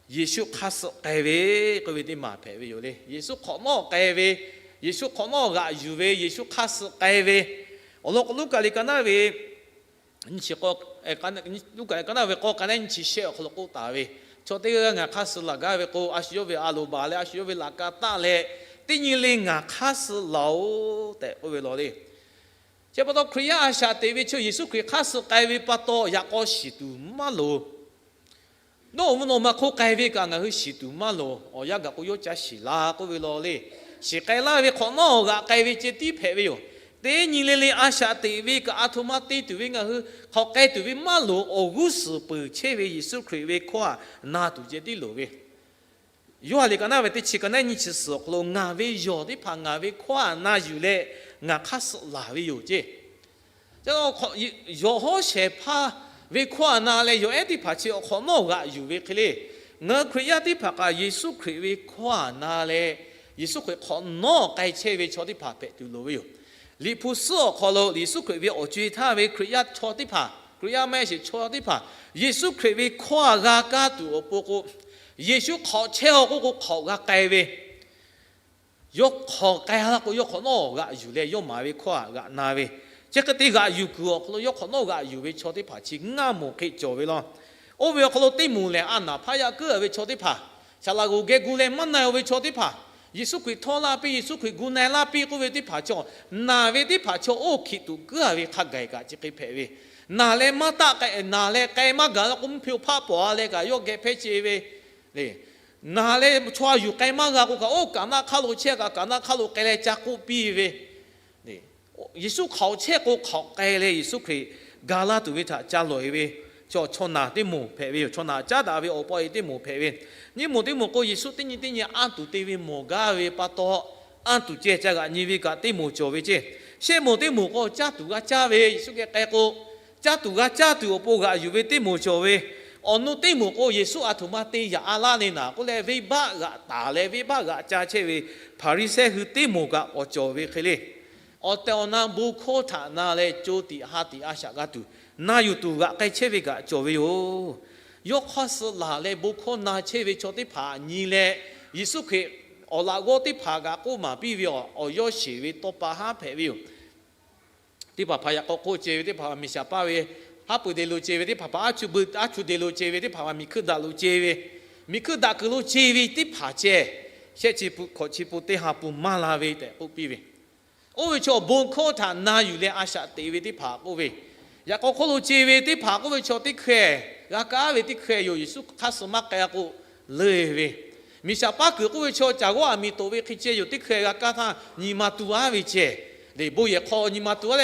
Yeˍsuˆ hk'aˇ suh k'ai ve k'oˆ ve teˇ maˬ hpehꞈ ve yoˬ le. Yeˍsuˆ hk'awꞈ nawˉ k'ai ve, Yeˍsuˆ hk'awꞈ nawˉ g'aꞈ yuˬ ve, Yeˍsuˆ hk'aˇ suh k'ai ve, awˬ lawn k'o Luˉkaꞈ liꞈ ka naˉ ve nyiˇ chi k'awˇ, Luˉkaꞈ liꞈ ka naˉ ve k'awˇ ka naˉ nyiˇ chi shehˆ awˬ hk'aw lo k'oˆ taˍ ve, chaw teˇ g'aˇ g'aˇ ngaˬ hk'aˇ suh laˬ gaˇ ve k'o, a shu yawˇ ve a loˍ baˬ leh a shu yawˇ ve laꞈ ka taˆ leh, teˇ nyi le ngaˬ hk'aˇ suh laˬ-oꞈ tehꞈ k'oˆ ve law le. Chi pa taw Hkriꞈ yaˇ a shaꞈ teꞈ ve chaw Yeˍsuˆ Hkriꞈ hk'aˇ suh k'ai ve pa taw yaꞈ k'aw shiˍ tuˬ maˇ loˍ. Nawˬ mvuhˇ naw ma hk'oˆ k'ai ve kaꞈ ngaˬ hui shiˍ tuˬ maˇ loˍ. Awˬ yanˇ gaˬ k'o yawˇ ca shiˍ la k'oˆ ve law le. Shiˍ k'ai laˇ ve hk'awꞈ nawˉ g'aꞈ k'ai ve ceh tiˉ hpehꞈ ve yoˬ. Teˇ nyi le le a shaꞈ teꞈ ve kaꞈ a htoꞈ ma te tuˬ ve ngaˬ hui hk'aˬ k'ai tuˬ ve maˇ loˍ. Awˬ g'uˇ suhˍ peuˬ chehˇ ve Yeˍsuˆ Hkriꞈ ve hkawˇ htaꞈ na tuˬ ceh tiˉ loˍ ve Yoˇhanˬ liꞈ ka naˉ ve teˇ chi ka naˉ nyiˇ chi suhˍ awˬ hk'aw lo, ngaˬ ve yawˬ teˇ hpaˍ ngaˬ ve hkawˇ htaꞈ na yuˬ leh ngaˬ hk'aˇ suh laˬ ve yoˬ ceˇ. Yawˬ hawˉ shehˍ hpaˇ ve hkawˇ htaꞈ na leh yawˬ ehˉ teˇ hpaˍ chi awˬ hk'awꞈ nawˉ g'aꞈ yuˬ ve hk'e le, ngaˬ hui Hkriꞈ yaˇ teˇ hpaˍ kaꞈ Yeˍsuˆ Hkriꞈ ve hkawˇ htaꞈ na leh, Yeˍsuˆ Hkriꞈ hk'awꞈ nawˉ k'ai chehˇ ve chaw teˇ hpaˍ hpehꞈ tuˬ loˍ ve yoˬ. Liꞈ hpu suhˉ awˬ hk'aw lo Yeˍsuˆ Hkriꞈ ve awˬ co-e htaˇ ve Hkriꞈ yaˇ chaw teˇ hpaˍ Hkriꞈ yaˇ maˇ heˆ sheˍ, chaw teˇ hpaˍ Yeˍsuˆ Hkriꞈ ve hkawˇ a g'a kaˇ tuˬ awˬ pon k'o, Yeˍsuˆ hk'awꞈ chehˇ aw k'oˆ k'o hk'awꞈ g'a k'ai ve, yawˇ hk'awꞈ k'ai laˇ k'o, yawˇ hk'awꞈ nawˉ g'aꞈ yuˬ leh yawˇ maˍ ve hkawˇ a g'aꞈ na ve, chi hk'e te g'aꞈ yuˬ kuiˬ awˬ hk'aw lo yawˇ hk'awꞈ nawˉ g'aꞈ yuˬ ve chaw teˇ hpaˍ chi ngaˇ moˍ hk'e cawˬ ve law. Oˇ ve awˬ hk'aw lo teˇ moˍ lehˬ, a naˍ hpaˇ yaˇ kuiˉ a ve chaw teˇ hpaˍ, saˍ laꞈ g'oˍ geh gu leh maˇ na-o ve chaw teˇ hpaˍ, Yeˍsuˆ Hkriꞈ htawˇ laˇ piˇ, Yeˍsuˆ Hkriꞈ gu na-e laˇ piˇ k'oˆ ve teˇ hpaˍ chaw, naˬ ve teˇ hpaˍ chaw oˇ hkiˬ tuꞈ kuiˉ a ve hk'a gaˬ kaꞈ chi hk'e hpehꞈ ve, naˬ leh maˇ taˆ k'ai, naˬ leh k'ai maˇ gaˬ la k'o, mvuhˇ hpe-oˬ hpaˆ pawˍ a leh kaꞈ yawˇ geh hpehˇ ce ve le. Naˬ leh chaw a yuˬ k'ai maˇ g'a k'o kaꞈ, oˇ kaꞈ naˆ hk'aˇ lo chehˇ kaꞈ, kaꞈ naˆ hk'aˇ lo k'ai leh ca k'oˆ piˇ ve, Yeˍsuˆ hk'awꞈ chehˇ k'o hk'awꞈ k'ai leh Yeˍsuˆ Hkriꞈ ga laˇ tuˬ ve htaꞈ ca lawˬ-e ve, chaw, chaw naˬ teˇ moˍ hpehꞈ ve yoˬ. Chaw naˬ caˉ daꞈ ve awˬ pa e teˇ moˍ hpehꞈ ve, nyiˇ moˍ teˇ moˍ k'o, Yeˍsuˆ teˇ nyi teˇ nyi anˇ tuˬ te ve mawˬ gaˇ ve pa taw, anˇ tuˬ ceh ca g'aꞈ nyi ve kaꞈ teˇ moˍ cawˬ ve ceˇ. Shehˆ moˍ teˇ moˍ k'o, caˇ tuˬ g'a caˇ ve, Yeˍsuˆ geh k'ai k'o, caˇ tuˬ g'a caˇ tuˬ awˬ pon g'aꞈ yuˬ ve teˇ moˍ cawˬ ve, awˬ nu teˇ moˍ k'o, Yeˍsuˆ a htoꞈ ma te yaꞈ a laˇ le naˍ k'oˆ leh, venˇbaˆ g'aꞈ taˍ leh venˇbaˆ g'aꞈ ca chehˇ ve Hpaˍriˍsehˇ hui teˇ moˍ kaꞈ k'awꞈ cawˬ ve hk'e le. Awˬ tehˬ awˬ na bon hkawˇ htaꞈ na leh co tiꞈ ha tiꞈ a shaꞈ g'a tuˬ, na yuˬ tuˬ g'aꞈ k'ai chehˇ ve kaꞈ cawˬ ve yoˬ. Yawˇ hk'aˇ suh laˬ leh bon hkawˇ na chehˇ ve chaw teˇ hpaˍ nyi leh, Yeˍsuˆ Hkriꞈ awˬ laꞈ g'awˇ teˇ hpaˍ kaꞈ k'oˆ maˍ piˇ ve awˬ yawˇ sheˍ ve tawˇ pa haˉ hpehꞈ ve yoˬ. Teˇ hpaˍ hpaˍ yaꞈ k'aw hk'oˆ ce ve teˇ hpaˍ miˬ shaˍ paˇ ve, haˉ pui de lo ce ve teˇ hpaˍ hpaˍ, aˉ chu de lo ce ve teˇ hpaˍ hpaˍ, miˬ hkuiˇ daꞈ lo ce ve, miˬ hkuiˇ daꞈ kuiˬ lo ce ve teˇ hpaˍ ceh, shehˆ chi pu hkawꞈ chi pu teˇ ha pu maˇ la ve tehꞈ k'oˆ piˇ ve. Oˇ ve chaw bon hkawˇ htaꞈ na yuˬ leh a shaꞈ teꞈ ve teˇ hpaˍ k'oˆ ve, yaꞈ k'aw hk'oˆ lo ce ve teˇ hpaˍ k'oˆ ve chaw teˇ hkeh g'a kaˇ ve teˇ hkeh yoˬ. Yeˍsuˆ hk'aˇ suh maˇ k'ai k'o leuˇ ve, miˬ shaˍ paˇ kuiˬ k'oˆ ve chaw caˬ g'awˇ aˬ miˍ toꞈ ve hk'e ceh yoˬ. Teˇ hkeh g'a kaˇ htaˇ nyi ma tu aˉ ve ceh, leˬ bon yehˬ hk'aw nyi ma tu aˉ